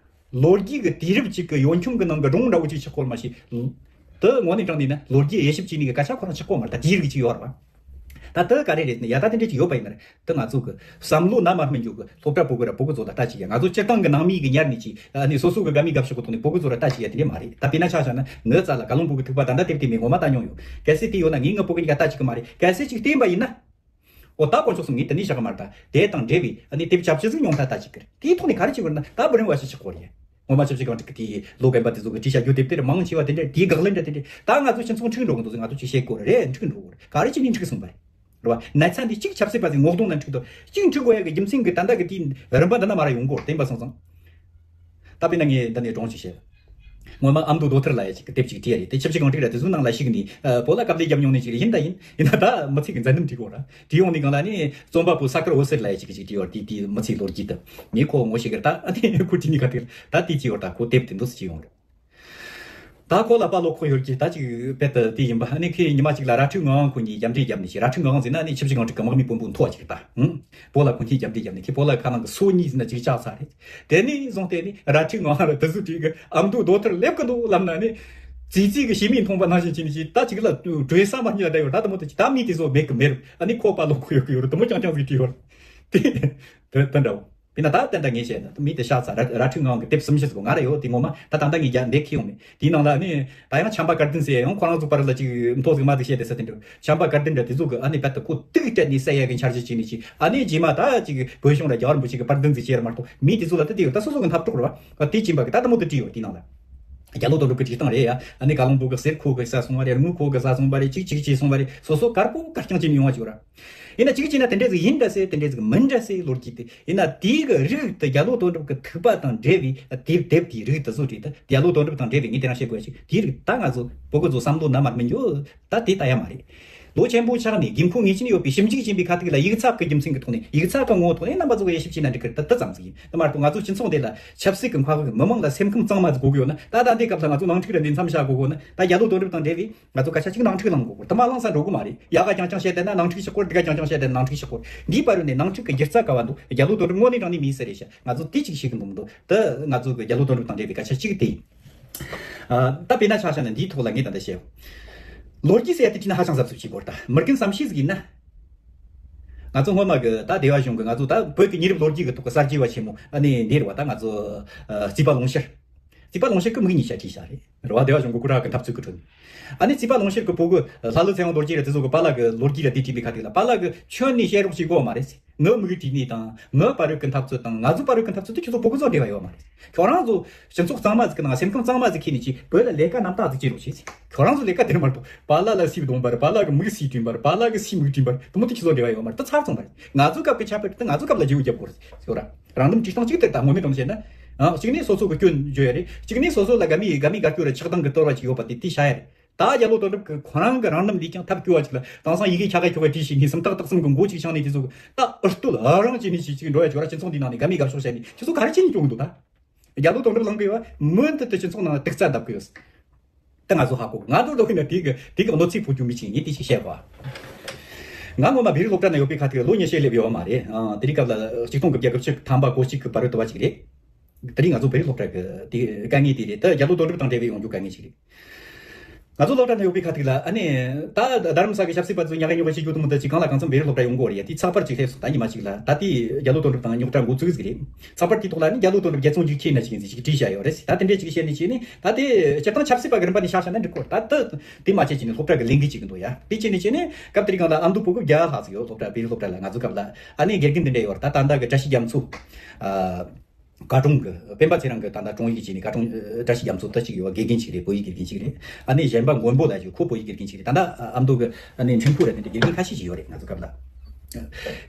ལོ་རྒྱུས་ཀྱི་དུས་རབས་གཅིག་གི་ཡོན་ཆུང་གི་ནང་གི་སྒྲུང་འདྲ་བོ་ཅིག་ཆགས་ཀྱི་ཡོད་མ་ཤེས། དེ་དངོས་གནས་དྲང་གནས་ན་ལོ་རྒྱུས་དབྱེ་ཞིབ་བྱས་ནས་གི་སྐད་ཆ་ཁོ་རང་ཆགས་ཀྱི་ཡོད་མ་རེད། ད་དེའི་རིགས་ཅིག་ཡོད་རེད་བ། ད་དེ་ག་རེ་རེད་ཟེར་ན། ཡ་ད་དེ་འདྲས་ཅིག་ཡོད་པ་ཡིན་ན་རེད། དེ་ང་ཚོ་གི་བསམ་བློ་ནམ་མ་སྨིན་རྒྱུ་གི་སློབ་གྲྭ་ཕྲུ་གུ་ར་ཕྲུ་གུ་ཚོ་ལ་ལྟ་ཅིག་ཡ། ང་ཚོ་སྤྱིར་བཏང་གི་ནང་མི་གི་ཉར་ནས་ཅིག་ཨ་ནི་སོ་སོ་གི་དགའ་མི་དགའ་ཕྱོགས་གི་ཐོག་ནས་ཕྲུ་གུ་ཚོ་ར་ལྟ་ཅིག་ཡ་དེ་འདྲས་མ་རེད། ད་དཔེར་ན་ཆ་བཞག་ན་ངའི་རྩ་ལ་བཀའ་བློན་སྦུག་གི་ཐིགས་པ་ད་ལྟ་དེབ་དེ་མིན་ངོ་མ་ལྟ་མྱོང་ཡོད། གལ་སྲིད་དེ་ཡོད་ན་ངས་ངའི་ཕྲུ་གུ་གཉིས་ཀ་ལྟ་ཅིག་གི་མ་རེད། གལ་སྲིད་ཅིག་བསྟན་པ་ཡིན་ན། ཨོ་ད་དཀོན་མཆོག་གསུམ་ངས་དེ་ནས་བཞག་གི་མ་རེད། ད་དེ་དང་འབྲེལ་བའི་ཨ་ནི་དེབ་ཆ་བཞི་ཟིག་ཉོ་ཐ་ལྟ་ཅིག་གི་རེད། དེའི་ཐོག་ནས་ག་རེ་བྱེད་དགོས་ན་ད་བུ་རིང་བ་ཞིག་ཆགས་ཀྱི་ཡོད་རེད། ངོ་མ་ཆབ་སྲིད་སྒང་དྲུག་གི་དེའི་ལོ་རྒན་པ་དེ་ཚོ་གི་བྲིས་བཞག་རྒྱུ་དེབ་དེར་མང་ཆེ་བ་དེ་འདྲ་དེའི་དགག་ལན་འདྲ་དེ་འདྲ། ད་ང་ཚོ་སྤྱི་ཚོགས་འཁྲུག་འགྲོ་གི་འདུག་ཟེར། ང་ཚོ་ཅིག་བཤད་དགོས་རེད། འཁྲུག་འགྲོ་གི་རེད། ག་རེ་བྱས་ནས་འཁྲུག་སོང་བ་རེད། རེད་བ། ན་ཚ་འདི་གཅིག་ཆབ་སྲིད་པ་ཚོའི་ངོ་གདོང་ན་འཁྲུག་འདུག་གཅིག་འཁྲུག་དགོས་ཡ་གི་རྒྱུ་མཚན་གི་ད་ལྟ་གི་དེའི་རིམ་པ་འདི་ན་མར་ཡོང་གི་ཡོད་རེད། དེ་ཡིན་པ་སོང་ཙང་། ད་དཔེར་ན་ངས་འདི་ནས་སྒྲུང་ཅིག་བཤད། སྔོན་མ་ཨ་མདོ་རྡོ་ཐར་ལ་ཡ་ཅིག་གི་དེབ་ཅིག་བྲིས་ཡ་རེད། དེ་ཆབ་སྲིད་རྐང་བྲིས་ར་དེ་ཚོའི་ནང་ལ་ཞུགས་ནས་ཨ་བོད་ལ་དཀའ་ལས་བརྒྱབ་མྱོང་ནི་ཅིག་རེད། ཡིན་ད་ཡིན། ཡིན་ན་ད་མི་ཚེ་གི་མཛད་རྣམ་བྲིས་གོ་ར། བྲིས་ཡོང་ནི་གང་ལ་ནི་རྩོམ་པ་པོ་ས་ཀར་འོད་ཟེར་ལ་ཡ་ཅིག་གི་ཅིག་བྲིས་ཡོད་ར། དེ་དེ་མི་ཚེའི་ལོ་རྒྱུས་དེ་ངས་ཁོ་ངོ་ཤེས་གི་ར། ད་ཨ་ནི་ཁོ་བྲིས་ནི་ག་དེ་ད་དེ་ཅིག་ཡོད་ར། ད་ཁོ་དེབ་དེ་འདུག་སེ་ཅིག་ཡོང་ར། ད་ཁོ་ལ་དཔའ་བློ་ཁོག་ཡོད་ཀྱི་ད་ཅིག་དཔེ་དེ་དེ་ཡིན་པ། ཨ་ནི་ཁོས་ཉི་མ་ཅིག་ལ་ར་ཁྲུག་ངག་དབང་ཁོ་གཉིས་རྒྱབ་འདྲེ་བརྒྱབ་ནི་ཞིག་ར་ཁྲུག་ངག་དབང་ཟེར་ན་ནི་ཆབ་སྲིད་རྐང་བྲིས་ཀྱི་དམག་མི་དཔོན་པོ་མཐོ་བ་ཅིག་རེད་ད། ཧུམ། བོད་ལ་ཁོ་གཉིས་རྒྱབ་འདྲེ་བརྒྱབ་ནས་ཁོས་བོད་ལ་ཁ་ནང་གི་སོ་གཉིས་ཟིན་ན་ཅིག་བཅག་ཚར་རེད། དེ་ནས་བཟུང་སྟེ་ནི་ར་ཁྲུག་ངག་དབང་ལ་དེ་ཚོ་བྲིས་གི་ཨ་མདོ་རྡོ་ཐར་སླེབས་གི་འདུག་ལབ་ན་ནི། ཙི་ཙི་གི་ཞི་མིའི་མཐོང་པ་ནང་བཞིན་བྱས་ནས་ཅིག་ད་ཅིག་ལ་གྲོས་བསམ་པ་གཉིས་ལ་བསྡད་ཡོད་ད། དེ་མོ་དེ་ཅིག་ད་མི་དེ་ཚོ་མེད་གི་མེད་རུ། ཨ་ནི་ཁོ་དཔའ་བློ་ཁོག་ཡོད་གི་ཡོད་རུ། དེ་མོ་རྐྱང་རྐྱང་ཟིག་བྲིས་ཡོད་རུ། དེ་དེ་དེ་འདྲ་བོ། དཔེར་ན་ད་ལྟ་འདྲ་ངས་བཤད་ན་མི་དེ་ཤ་ཚ་ར་ར་ཁྲུག་ངག་དབང་གི་དེབ་གསུམ་བཞི་ཟིག་ང་ར་ཡོད། དེ་ངོ་མ་ད་ད་ལྟ་ངས་རྒྱ་འདེད་ཁི་ཡོང་མེད། དེའི་ནང་ལ་ནི་ད་ཡང་ཆམ་པ་དཀར་ལྡན་ཟེར་ཡང་ཁོ་རང་ཚོ་བར་ལ་ཅིག་མཐོ་ཟིག་དམའ་ཟིག་བཤད་དེ་ས་དེ་འདྲ། ཆམ་པ་དཀར་ལྡན་འདྲ་དེ་ཚོ་གི་ཨ་ནི་བད་དུ་ཁོ་དུག་སྤྲད་ནས་ཟེར་ཡ་གི་འཆར་གཞི་བྱས་ནས་ཅིག་ཨ་ནི་རྗེས་མ་ད་ཅིག་བོད་གཞུང་ལ་རྒྱལ་བ་རིན་པོ་ཆེ་གི་དཔལ་ལྡན་ཟིག་བྱས་ར་མ་གཏོགས་མི་དེ་ཚོ་ལ་ད་དེ་ཡོད་ད་སོ་སོ་གི་འཐབ་གྲོགས་རེད་བ། དེ་བྱིན་པ་གི་ད་དེ་མོ་དེ་བྲིས་ཡོད་དེའི་ནང་ལ། རྒྱ་ལོ་དོན་གྲུབ་ཀྱི་སྒྲིག་སྟངས་རེད་ཡ། ཨ་ནི་བཀའ་བློན་པོ་གི་གསེར་ཁོ་གི་ས་སོང་བ་རེད། དངུལ་ཁོ་གི་ས་སོང་བ་རེད། ཅིག་ཅིག་བྱས་སོང་བ་རེད། སོ་སོ་དཀར་པོ་དཀར་རྐྱང་བྱས་ནས་ཡོང་བ་ཅིག་ཡོད་ར། ཡིན་ན་ཅིག་བྱས་ན་དེ་འདྲ་ཟིག་ཡིན་འདྲ་སེ་དེ་འདྲ་ཟིག་མིན་འདྲ་སེ་ལོ་རྒྱུས་དེ་ཡིན་ན་དེའི་གི་རིགས་དེ་རྒྱ་ལོ་དོན་གྲུབ་ཀྱི་ཐུག་པ་དང་འབྲེལ་བའི་དེབ་དེབ་དེའི་རིགས་དེ་ཚོ་རེད། ད་རྒྱ་ལོ་དོན་གྲུབ་དང་འབྲེལ་བའི་ངས་དེ་རང་བཤད་དགོས་ཡ་ཅིག་དེའི་རིགས་ད་ང་ཚོ་བོད་གི་ཚོ་བསམ་བློ་ན་མར་མི་འཇོག་ད་དེ་ད་ཡ་མ་རེད། ལོ་ཆེན་པོ་ཆགས་ནས་དགོས་མཁོ་ངེས་ཅན་ཡོད་པའི་ཞིབ་འཇུག་བྱིན་པའི་ཁ་ཐུག་ལ་ཡིག་ཚགས་ཀྱི་རྒྱུ་མཚན་གྱི་ཐོག་ནས་ཡིག་ཚགས་ཀྱི་ངོ་བོའི་ཐོག་ནས་རྣམ་པ་ཚོ་གི་དབྱེ་ཞིབ་བྱས་ན་འགྲིག་གི་རེད། ད་དེ་ཙམ་ཟིག་ཡིན། དེ་མ་གཏོགས་ང་ཚོ་སྤྱི་ཚོགས་འདི་ལ་ཆབ་སྲིད་ཀྱི་མཁའ་དབུགས་མི་མང་ལ་སེམས་ཁམས་གཙང་མ་ཟིག་དགོས་ཀྱི་ཡོད་ན། ད་ད་ལྟའི་སྐབས་ལ་ང་ཚོ་ནང་འཁྲུག་ར་འདི་མཚམས་བཞག་དགོས་ཀྱི་ཡོད་ན། ད་རྒྱ་ལོ་དོན་གྲུབ་དང་འབྲེལ་བའི་ང་ཚོ་སྐད་ཆ་གཅིག་ནང་འཁྲུག་ལངས་དགོས་ཀྱི་ཡོད། དེ་མ་ལངས་ས་འགྲོ་གི་མ་རེད། ཡག་ག་རྐྱང་རྐྱང་བཤད་བསྡད་ན་ནང་འཁྲུག་ཆགས་ཀྱི་ཡོད་རེད། འདི་ག་རྐྱང་རྐྱང་བཤད་བསྡད་ན་ནང་འཁྲུག་ཆགས་ཀྱི་ཡོད་རེད། འདིའི་བར་ནས་ནང་འཁྲུག་གི་སྒྱུ་རྩལ་ག་བ་འདུག་རྒྱ་ལོ་དོན་གྲུབ་དངོས་གནས་དྲང་གནས་མེད་ས་རེད་ཤག་ང་ཚོ་དེ་གཅིག་ཤེས་ཀྱི་འདུག་མི་འདུག་ད་ང་ཚོ་གི་རྒྱ་ལོ་དོན་གྲུབ་དང་འབྲེལ་བའི་སྐད་ཆ་གཅིག་དེ་ཡིན། ཨ། ད་དཔེར་ན་ཆ་བཞག་ན་འདིའི་ཐོག་ལ་ངས་ད་ལྟ་བཤད། ལོ་རྒྱུས་ཟེར་ཡ་དེ་བྲིས་ན་ཧ་ཅང་གཟབ་གཟབ་བྱེད་དགོས་རེད། ད་མི་རྒན་བསམ་ཤེས་ཟིག་ཡིན་ན། ང་ཚོ་སྔོན་མ་གི་ད་སྡེ་བ་གཞུང་གི་ང་ཚོ་ད་བོད་ཀྱི་ཉེ་རབས་ལོ་རྒྱུས་ཀྱི་ཐོག་གི་གསར་བརྗེ་བ་ཆེན་མོ་ཨ་ནི་འདི་རེད་བ། ད་ང་ཚོ་ཨ་རྩིས་པ་ལོངས་སྤྱོད། རྩིས་པ་ལོངས་སྤྱོད་ཀྱིས་མི་གི་ཉིས་ཆ་བྲིས་བཞག་རེད། རེད་བ། སྡེ་བ་གཞུང་གི་སྐུ་དྲག་གི་འཐབ་རྩོད་ཀྱི་ཁྲོད། ཨ་ནི་རྩིས་པ་ལོངས་སྤྱོད་ཀྱི་བུ་གུ་ལྷ་ཀླུ་ཚེ་དབང་རྡོ་རྗེ་ར་དེ་ཚོ་གི་པཱ་ལགས་ཀྱི་ལོ་རྒྱུས་ར་དེ་བྲིས་པའི་ཁ་ཐུག་ལ་པཱ་ལགས་ཀྱིས་ཁྱོན་ནས་བཤད་རོགས་བྱེད་དགོས་མ་རེད་ཟེར། ངའི་མི་གིས་བྲིས་ནས་དང་ངའི་བར་རུ་གི་འཐབ་རྩོད་དང་ང་ཚོའི་བར་རུ་གི་འཐབ་རྩོད་དེ་ཁྱོད་ཚོ་བུ་གུ་ཚོ་འབྲེལ་བ་ཡོད་མ་རེད། ཁྱོད་རང་ཚོ་སྤྱི་ཚོགས་གཙང་མ་ཟིག་གི་ནང་སེམས་ཁམས་གཙང་མ་ཟིག་འཁྱེར་ནས་ཅིག་བོད་ལ་ལས་ཀ་རྣམ་དག་ཟིག་བྱེད་རོགས་བྱེད་ཟེར། ཁྱོད་རང་ཚོ་ལས་ཀ་དེ་རུ་མ་གཏོགས་པཱ་ལགས་ལ་སུས་གདོང་པ་རེད། པཱ་ལགས་ཀྱི་མིག་སུས་བསྟན་པ་རེད། པཱ་ལགས་ཀྱིས་སུའི་མིག་བསྟན་པ་རེད། དེ་མོ་དེ་ཁྱོད་ཚོ་འབྲེལ་བ་ཡོད་མ་རེད། ད་ཚར་སོང་བ་རེད། ང་ཚོའི་སྐབས་ཀྱི་ཁྱད་པར་དེ་ང་ཚོའི་སྐབས་ལ་བརྗེ་པོ་རྒྱབ་དགོས་རེད་ཟེར་བ་ར། རང་འདོམས་སྒྲིག་སྟངས་གཅིག་ལྟར་དང་དངོས་གནས་དྲང་བཤད་ན། ཨང་། གཅིག་ནས་སོ་སོ་གི་སྐྱོན་བརྗོད་ཡ་རེད། གཅིག་ནས་སོ་སོ་ལ་དགའ་མི་དགའ་མི་དགའ་སྐྱོ་ར་ཆགས་སྡང་གི་བརྟོལ་བ་ཅིག་ཡོད་པ་དེ་དེ་བྱ་ཡ་རེད། ད་རྒྱ་ལོ་དོན་གྲུབ་ཀྱིས་ཁོ་རང་གི་རང་རྣམ་ལས་ཀྱང་ཐབས་སྐྱོ་བ་ཅིག་ལ་དེང་སང་ཡི་གེ་ཁྱ་ག་ཁྱོ་ག་བྲིས་ཤིག་ནས་སུམ་རྟགས་རྟགས་གསུམ་གི་མགོ་ཅིག་བཤངས་ནས་དེ་ཚོ་ད་ཨུ་སྟོད་ཨ་རང་བྱས་ནས་ཅིག་ཅིག་འགྲོ་ཡ་ཅིག་ཡོད་ར། སྤྱི་ཚོགས་འདི་ནང་ནས་དགའ་མི་དགའ་ཕྱོགས་བཤད་ནས་ཁྱོད་ཚོ་ག་རེ་བྱས་ནས་སྐྱོ་གི་འདུག་ད་རྒྱ་ལོ་དོན་གྲུབ་ལངས་གི་ཡོད་མུ་མཐུད་དུ་སྤྱི་ཚོགས་ནང་ལ་དུག་རྩྭ་བརྡབ་གི་ཡོད། ད་ང་ཚོ་ཧ་གོ། ང་ཚོ་ལོ་ཡིན་ན་དེ་གི་དེ་གི་གནོད་འཚེ་ཕོག་རྒྱུ་མི་ཅིག་ཡིན། དེ་ཅིག་བཤད་དགོས། ང་སྔོན་མ་བོད་རིགས་སློབ་གྲྭ་ན་ཡོད་པའི་ཁ་ཐུག་ལ་ལོ་ཉི་ཤུ་སླེབས་ཡོད་མ་རེད། ཨ། དེ་རིང་སྐབས་ལ་ཆིག་སྟོང་དགུ་བརྒྱ་དགུ་བཅུ་ཐམ་པ་གོ་གཅིག་གི་བར་དུ་བ་ཅིག་རེད། དེ་རིང་ང་ཚོ་བོད་རིགས་སློབ་གྲྭ་གི་དེ་དཀའ་ངལ་དེ་རེད། ད་རྒྱ་ལོ་དོན་གྲུབ་དང་འབྲེལ་བའི་ཡོང་རྒྱུ་དཀའ་ངལ་ཅིག་རེད། ང་ཚོ་སློབ་གྲྭ་ན་ཡོད་པའི་ཁ་ཐུག་ལ་ཨ་ནི་ད་རྡ་རམ་ས་གི་ཆབ་སྲིད་པ་ཚོ་ཉག་ག་ཉོག་ག་བྱེད་རྒྱུ་དུ་མི་འདུག་ཅིག་གང་ལ་གང་འཚམ་བོད་རིགས་སློབ་གྲྭ་ཡོང་དགོས་རེད་ཡ། དེ་ཚགས་པར་ཅིག་སླེབས་སོང་། ད་ཉི་མ་ཅིག་ལ་ད་དེ་རྒྱ་ལོ་དོན་གྲུབ་དང་རྙོག་དྲ་འགོ་བཙུགས་ཟིག་རེད། ཚགས་པར་དེའི་ཐོག་ལ་ནི་རྒྱ་ལོ་དོན་གྲུབ་རྒྱལ་བཙོང་རྒྱུག་ཁྱེད་ན་ཅིག་ཡིན་ཟིག་ཅིག་བྲིས་བཞག་ཡོད་རེད། ད་དེ་འདྲས་ཅིག་བཤད་ནི་བྱས་ནི་ད་དེ་སྤྱིར་བཏང་ཆབ་སྲིད་པ་གི་རིམ་པ་ནས་བཤད་བཤད་ན་འགྲིག་གོ། ད་དེ་དེ་མ་བྱས་ཅིག་ནི་སློབ་གྲྭ་གི་ལས་འགུལ་ཅིག་གི་འདུག་ཡ། དེ་བྱས་ནི་བྱས་ནི་སྐབས་དེ་རིང་གང་ལ་ཨ་མདོ་ཕྲུ་གུ་བརྒྱ་ལྷག་ཟིག་ཡོད། སློབ་གྲྭ་བོད་རིགས་སློབ་གྲྭ་ལ་ང་ཚོ་སྐབས་ལ་ཨ་ནི་དགེ་རྒན་དེ་འདྲས་ཡོད་རེད། ད་ད་ལྟ་གི་བཀྲ་ཤིས་རྒྱ་མཚོ། ཨ། བཀའ་དྲུང་གི་སྤེན་པ་ཚེ་རིང་གི་ད་ལྟ་དྲུང་ཡིག་བྱས་ནས་བཀའ་དྲུང་བཀྲ་ཤིས་རྒྱ་མཚོ་ད་ཅིག་ཡོད། དགེ་རྒན་ཅིག་རེད། བོད་ཡིག་དགེ་རྒན་ཅིག་རེད། ཨ་ནི་གཞན་པ་མགོན་པོ་ལགས་ཅིག་ཁོ་བོད་ཡིག་དགེ་རྒན་ཅིག་རེད། ད་ལྟ་ཨ་མདོ་གི་ཨ་ནི་འཕྲིན་ཕུག་ར་དེ་འདྲ་དགེ་རྒན་ཁ་ཤས་ཅིག་ཡོད་རེད་ང་ཚོ་སྐབས་ལ།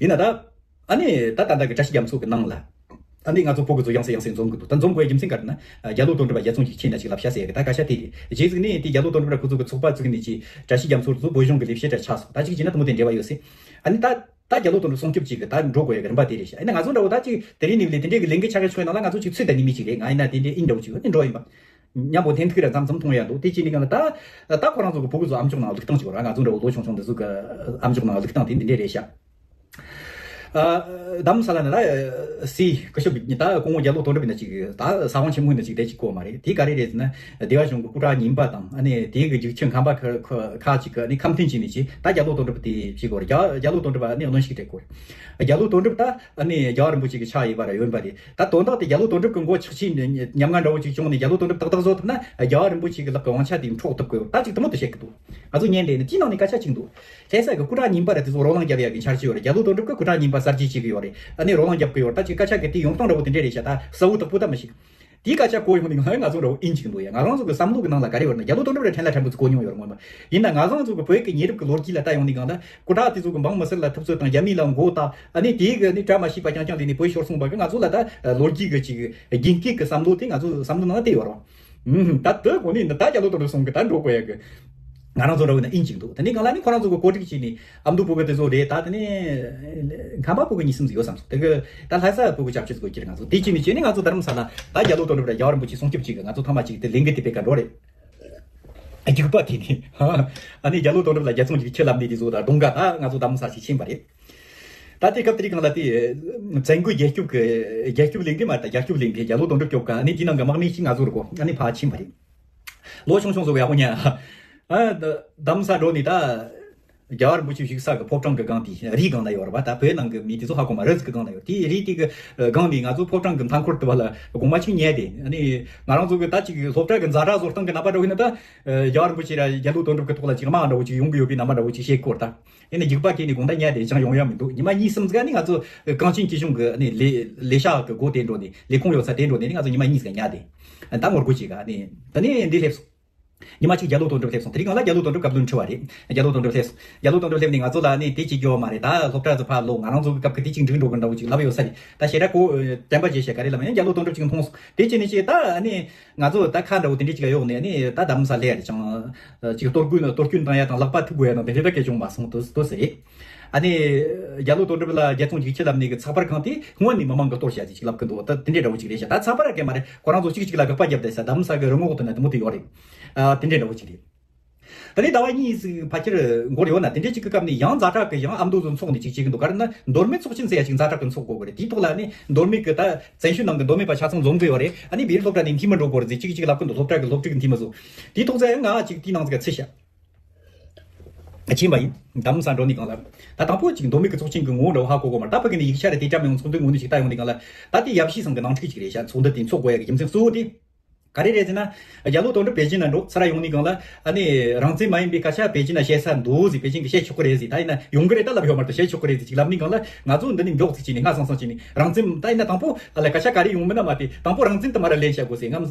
ཡིན་ན་ད་ཨ་ནི་ད་ད་ལྟ་གི་བཀྲ་ཤིས་རྒྱ་མཚོ་གི་ནང་ལ་ཨ་ནི་ང་ཚོ་ཕྲུ་གུ་ཚོ་ཡང་སེ་ཡང་སེ་འཛོམས་གི་འདུག་ད་འཛོམས་དགོས་རྒྱུ་མཚན་ག་རེ་ན། རྒྱ་ལོ་དོན་གྲུབ་རྒྱལ་བཙོང་རྒྱུག་ཁྱེད་ན་ཅིག་ལབ་ཤ་ཟེར་གི་ད་སྐད་ཆ་དེ་རེད། རྗེས་གཟིགས་ནས་དེ་རྒྱ་ལོ་དོན་གྲུབ་ར་ཁོ་ཚོ་གི་ཚོགས་པ་བཙུགས་ནས་ཅིག་བཀྲ་ཤིས་རྒྱ་མཚོ་ཚོ་བོད་གཞུང་གི་ལས་བྱེད་གྲ་ཆགས་སོང་། ད་ཅིག་བྱས་ན་དེ་མོ་དེ་འབྲེལ་བ་ཡོད་སྲིད། ཨ་ནི་ད། ད་རྒྱ་ལོ་དོན་གྲུབ་སྲུང་སྐྱོབ་ཅིག་གི་ད་འགྲོ་དགོས་ཡ་གི་རིམ་པ་དེ་རེད་ཤག་ཨ་ནི་ང་ཚོ་འདྲ་བོ་ད་ཅིག་དེ་རིང་ནས་ལས་དེ་འདྲའི་གི་ལས་འགུལ་ཆགས་ཡ་ཆོག་ཡ་ནང་ལ་ང་ཚོ་ཅིག་ཚུད་ད་ནི་མི་ཅིག་རེད། ང་ཡིན་ན་དེ་འདྲའི་ཨིན་འདྲ་བོ་ཅིག་ཡོད་ནི་འགྲོ་ཡིན་པ། མཉམ་པོ་འཐེན་ཐུག་ར་མཚམས་མཚམས་མཐོང་ཡ་འདུག་དེ་ཅི་ནི་གང་ལ་ད་ད་ཁོ་རང་ཚོ་གི་ཕྲུ་གུ་ཚོ་ཨམ་ཅོག་ནང་བླུག་སྟངས་ཅིག་ཡོད་ར། ང་ཚོ་འདྲ་བོ་ལོ་ཆུང་ཆུང་འདི་ཚོ་གི་ཨམ་ཅོག་ནང་བླུག་སྟངས་དེ་འདི་འདྲའི་རེད་ཤག་ཨ། དྷ་རམ་ས་ལ་ན་ད་སི་སྐུ་ཞབས་ད་སྐུ་ངོ་རྒྱ་ལོ་དོན་གྲུབ་ཡིན་ན་ཅིག་ད་ས་དབང་ཆེན་མོ་ཡིན་ན་ཅིག་དེ་ཅིག་གོ་མ་རེད། དེ་ག་རེ་རེད་ཟེར་ན་སྡེ་བ་གཞུང་གི་སྐུ་དྲག་རྙིང་པ་དང་ཨ་ནི་དེ་གི་རྒྱུག་ཁྱི་ཁམས་པ་ཁ་ཁ་ཁ་ཅིག་གི་ཨ་ནི་ཁམས་མཐུན་བྱས་ནས་ཅིག་ད་རྒྱ་ལོ་དོན་གྲུབ་དེ་བྱེད་དགོས་རེད། རྒྱ་རྒྱ་ལོ་དོན་གྲུབ་ཨ་ནི་གནོན་ཤུགས་སྤྲད་དགོས་རེད། རྒྱ་ལོ་དོན་གྲུབ་ད་ཨ་ནི་རྒྱལ་བ་རིན་པོ་ཆེ་གི་ཕྱག་གཡས་པ་ར་གཡོན་པ་རེད། ད་དོན་དག་དེ་རྒྱ་ལོ་དོན་གྲུབ་གི་མགོ་ཆག་ཆེ་ཉམ་ང་འདྲ་བོ་ཅིག་བྱུང་ནས་རྒྱ་ལོ་དོན་གྲུབ་ཏག་ཏག་བཟོ་ཐུབ་ན་རྒྱལ་བ་རིན་པོ་ཆེ་གི་ལག་གི་དབང་ཆ་དེ་འཕྲོག་ཐུབ་ཀྱི་ཡོད། ད་ཅིག་དེ་མོ་དེ་བཤད་ཀྱི་འདུག་ང་ཚོ་ཉན་བསྡད་ནས་དེའི་ནང་ནས་སྐད་ཆ་གཅིག་འདུག་ལྷ་ས་གི་སྐུ་དྲག་རྙིང་པ་ར་དེ་ཚོ་རོ་ལངས་རྒྱབ་ཡ་གི་འཆར་གཞི་ཡོད་རེད། རྒྱ་ལོ་དོན་གྲུབ་གི་སྐུ་དྲག་རྙིང་པ་གསར་བརྗེ་བྱེད་ཀྱི་ཡོད་རེད། ཨ་ནི་རོ་ལངས་རྒྱབ་ཀྱི་ཡོད་རེད། ད་ཅིག་སྐད་ཆ་གི་དེ་ཡོང་སྟངས་འདྲ་བོ་དེ་འདྲས་རེད་ཤག་ད་གསལ་བོ་དག་པོ་ད་མི་ཤེས། དེའི་སྐད་ཆ་གོ་ཡོང་ནས་ང་ང་ཚོ་འདྲ་བོ་ཨིན་ཅིག་འདུག་ཡ། ང་རང་ཚོ་གི་བསམ་བློ་གི་ནང་ལ་ག་རེ་ཡོད་རེད་ན་རྒྱ་ལོ་དོན་གྲུབ་ར་ཕྲན་ལ་ཕྲན་བུ་ཚོ་གོ་མྱོང་ཡོད་རེད་སྔོན་མ། ཡིན་ན་ང་རང་ཚོ་གི་བོད་ཀྱི་ཉེ་རབས་ཀྱི་ལོ་རྒྱུས་ལ་ལྟ་ཡོང་ནས་གང་ལ་སྐུ་དྲག་དེ་ཚོ་གི་འབངས་མི་སེར་ལ་ཐུབ་ཚོད་དང་རྒྱ་མི་ལ་མགོ་བཏགས་ཨ་ནི་དེའི་གི་ནི་བཀྲ་མ་ཤིས་པ་རྐྱང་རྐྱང་ལས་ནས་བོད་ཤོར་སོང་བ་གི་ང་ཚོ་ལ་ད་ལོ་རྒྱུས་གི་ཅིག་རྒྱུན་མཐུད་ཀྱི་བསམ་བློ་དེ་ང་ཚོ་བསམ་བློ་ནང་ལ་དེ་ཡོད་རེད། ཨུམ། ད་དེ་གོ་ནི་ད་རྒྱ་ལོ་དོན་གྲུབ་གསུང་གི་ད་འགྲོ་དགོས་ཡ་གི། ང་རང་ཚོ་འདྲ་བོ་ན་ཨིན་ཅིག་འདུག་དེ་ནས་གང་ལ་ནི་ཁོ་རང་ཚོ་གི་གོ་སྒྲིག་བྱས་ནས་ཨ་མདོ་ཕྲུ་གུ་དེ་ཚོ་རེད། ད་དེ་ནས་ཁམས་པ་ཕྲུ་གུ་གཉིས་གསུམ་ཟིག་ཡོད་བསམ་སོང་། དེ་གི་ད་ལྷ་ས་ཕྲུ་གུ་ཅག་ཆེ་ཚོ་གི་ང་ཚོ་དེ་བྱས་ནས་བྱས་ནས་ང་ཚོ་རྡ་རམ་ས་ལ་ད་རྒྱ་ལོ་དོན་གྲུབ་ར་རྒྱལ་བ་རིན་པོ་ཆེ་སྲུང་སྐྱོབ་བྱེད་གི། ང་ཚོ་ཐ་མ་ཅིག་དེ་ལས་འགུལ་དེ་སྤེལ་ག་འགྲོ་རེད། རྒྱུག་པ་དེ་ནི། ཨ་ནི་རྒྱ་ལོ་དོན་གྲུབ་ལ་རྒྱལ་ཚོང་གི་ཁྱི་ལབ་ནས་དེ་ཚོ་ད་གདོང་ག་ད་ང་ཚོ་རྡ་རམ་ས་ཞིག་ཕྱིན་པ་རེད། ད་དེ་སྐབས་དེ་རིང་གང་ལ་དེ་བཙན་རྒོལ་རྒྱལ་སྐྱོབ་ཀྱི་རྒྱལ་སྐྱོབ་ལས་འགུལ་མ་རེད། ད་རྒྱལ་སྐྱོབ་ལས་འགུལ་རྒྱ་ལོ་དོན་གྲུབ་སྐྱོབ་ག་ཨ་ནི་དེའི་ནང་གི་དམག་མི་ཞིག་ང་ཚོ་རུ་གོ་ཨ་ནི་ཕར་ཕྱིན་པ་རེད། ལོ་ཆུང་ཆུང་ཚོ་གི་ཡག་པོ་ཉན། ཨ་ད་རྡ་རམ་ས་འགྲོ་ནས་ད་རྒྱལ་བ་རིན་པོ་ཆེ་བཞུགས་ས་གི་ཕོ་བྲང་གི་སྒང་དེ་རིའི་སྒང་ན་ཡོད་རེད་པ། ད་བོད་ནང་གི་མི་དེ་ཚོ་ཧ་གོ་མ་རེད་ཟིག་གི་སྒང་ན་ཡོད། དེ་རི་དེ་གི་སྒང་ནས་ང་ཚོ་ཕོ་བྲང་གི་མཐའ་འཁོར་དུ་བ་ལ་དགོང་མོ་ཅིག་ཉལ་ཏེ། ཨ་ནི་ང་རང་ཚོ་གི་ད་ཅིག་སློབ་གྲྭ་གི་ཛ་དྲག་བཟོ་སྟངས་གི་རྣམ་པ་འདྲ་བོ་ཡིན་ན་ད་རྒྱལ་བ་རིན་པོ་ཆེ་ར་རྒྱ་ལོ་དོན་གྲུབ་གི་ཐོག་ལ་ཅིག་དམག་འདྲ་བོ་ཅིག་ཡོང་གི་ཡོད་པའི་རྣམ་པ་འདྲ་བོ་ཅིག་བཤད་སྐོར་ད། ཡིན་ན་རྒྱུག་པ་ཁྱེར་ནས་དགོང་དག་ཉལ་ཏེ་ཅང་ཡོང་ཡ་མི་འདུག་ཉི་མ་གཉིས་གསུམ་ཟིག་ནི་ང་ཚོ་གངས་ཅན་སྐྱིད་གཤོངས་གི་ནི་ལས་ལས་ཤག་གི་སྒོ་དེ་འགྲོ་ནས་ལས་ཁུངས་ཡོད་ས་དེ་འགྲོ་ནས་ནི་ང་ཚོ་ཉི་མ་གཉིས་ཟིག་ཉལ་ཏེ། ད་ངོ་རྒོལ་བྱེད་ག་ནི་ད་ནི་འདི་སླེབས་སོང་། ཉི་མ་གཅིག་རྒྱ་ལོ་དོན་གྲུབ་སླེབས་སོང་། དེ་རིང་གང་ལ་རྒྱ་ལོ་དོན་གྲུབ་བཀའ་བློན་ཁྲི་བ་རེད། རྒྱ་ལོ་དོན་གྲུབ་སླེབས་སོང་། རྒྱ་ལོ་དོན་གྲུབ་སླེབས་ནས་ང་ཚོ་ལ་ནི་དེ་ཅིག་རྒྱོབ་མ་རེད། ད་སློབ་གྲྭ་ཚོ་ཕར་ལོག་ང་རང་ཚོ་གི་སྐབས་ཀྱི་དེ་ཅིག་འགྲིག་འགྲོ་གི་འདྲ་བོ་ཅིག་ལབ་ཡོད་ས་རེད། ད་ཞེ་དྲག་གོ་དྲན་པ་བརྗེད་བཤད་ག་རེ་ལབ་ཡང་རྒྱ་ལོ་དོན་གྲུབ་ཅིག་མཐོང་སོང་། དེ་བྱས་ནས་ཅིག་ད་ནི། ང་ཚོ་ད་ཁ་འདྲ་བོ་དེ་འདྲས་ཅིག་ཡོག་ནས་ནི་ད་རྡ་རམ་ས་སླེབས་ཡ་རེད། ཅང་ཅིག་གཏོར་རྒོལ་གཏོར་སྐྱོན་བཏང་ཡ་དང་ལག་པ་ཐུག་དགོས་ཡ་དང་དེ་འདྲས་ད་གས་བྱུང་མ་སོང་དུ་དུ་ཟེར་རེད། ཨ་ནི་རྒྱ་ལོ་དོན་གྲུབ་ལ་རྒྱལ་ཚོང་ཡིག་ཆ་ལབ་ནས་གི་ཚགས་པར་ཁང་དེ་སྔོན་ནས་མི་མང་གི་གཏོར་བྱ་ཅིག་ལབ་གི་འདུག་ད་དེ་འདྲས་འདྲ་བོ་ཅིག་རེད་ཤག་ད་ཚགས་པར་ར་གས་མ་རེད། ཁོ་རང་ཚོ་གཅིག་གཅིག་ལ་དགག་པ་བརྒྱབ་བསྡད་ས། རྡ་རམ་ས་གི་རི་ངོག་དེ་ན་དེ་མོ་དེ་ཡོད་རེད། ཨ་དེ་འདྲས་འདྲ་བོ་ཅིག་རེད། ད་ནི་ཟླ་བ་གཉིས་ཟིག་ཕལ་ཆེར་འགོར་ཡོད་ན་དེ་འདྲས་ཅིག་གི་སྐབས་ནས་ཡང་ཛ་དྲག་གི་ཡང་ཨ་མདོ་ཚོ་འཚོགས་ནས་ཅིག་བྱེད་ཀྱི་འདུག་ག་རེ་ན་མདོ་སྨད་ཚོགས་ཆེན་ཟེར་ཡ་ཅིག་ཛ་དྲག་གི་འཚོགས་དགོས་གི་རེད། དེའི་ཐོག་ལ་ནི་མདོ་སྨད་གི་ད་བཙན་བྱོལ་ནང་གི་མདོ་སྨད་པ་ཆ་ཚང་འཛོམས་གི་ཡོད་རེད། ཨ་ནི་བེ་རི་སློབ་གྲྭ་ནས་འཐུས་མི་འགྲོ་དགོས་རེད་ཟེར་ཅིག་ཅིག་ལབ་གི་འདུག་སློབ་གྲྭ་གི་སློབ་ཕྲུག་གི་འཐུས་མི་ཚོ། དེའི་ཐོག་ཚད་ང་ཅིག་དེའི་ནང་ཟིག་ག་ཚུད་ཤག་ཕྱིན་པ་ཡིན། རྡ་རམ་ས་འགྲོ་ནས་གང་ལ། ད་དང་པོ་ཅིག་མདོ་སྨད་ཀྱི་ཚོགས་ཆེན་གྱི་ངོ་བོ་འདྲ་བོ་ཧ་གོ་གོ་མ་རེད། ད་ཕ་གི་ནས་ཡིག་ཆ་རེ་དེ་འདྲ་མི་ཡོང་ཚོགས་འདུའི་ངོ་ནས་ཞིག་ལྟ་ཡོང་དུས་གང་ལ། ད་དེ་ཡབ་གཞིས་ཚང་གི་ནང་འཁྲུག་ཅིག་རེད་ཤག་ཚོགས་འདུ་དེ་འཚོགས་དགོས་ཡ་གི་རྒྱུ་མཚན་གཙོ་བོ་དེ། ག་རེ་རེད་ཟེར་ན། རྒྱ་ལོ་དོན་གྲུབ་པེ་ཅིན་ན་འགྲོ་ཚུར་ཡོང་ནས་གང་ལ། ཨ་ནི་རང་བཙན་མ་ཡིན་པའི་སྐད་ཆ་པེ་ཅིན་ན་བཤད་ས་འདུག་ཟེར། པེ་ཅིན་གི་བཤད་ཆོག་གི་རེད་ཟེར། ད་ཡིན་ན་ཡོང་གི་རེད། ད་ལབ་ཡོད་མ་རེད། ད་བཤད་ཆོག་གི་རེད་ཟེར་ཅིག་ལབ་ནས་གང་ལ། ང་ཚོ་འདི་ནས་མགྱོགས་ཙིག་བྱས་ནས་སྔ་སང་སང་བྱས་ནས་རང་བཙན་ད་ཡིན་ན་དང་པོ་ཨ་ལ་སྐད་ཆ་ག་རེ་ཡོང་མིན་ན་མ་དེ་དང་པོ་རང་བཙན་དུ་མ་ར་ལེན་བྱ་དགོས་ཟེར། ངམ་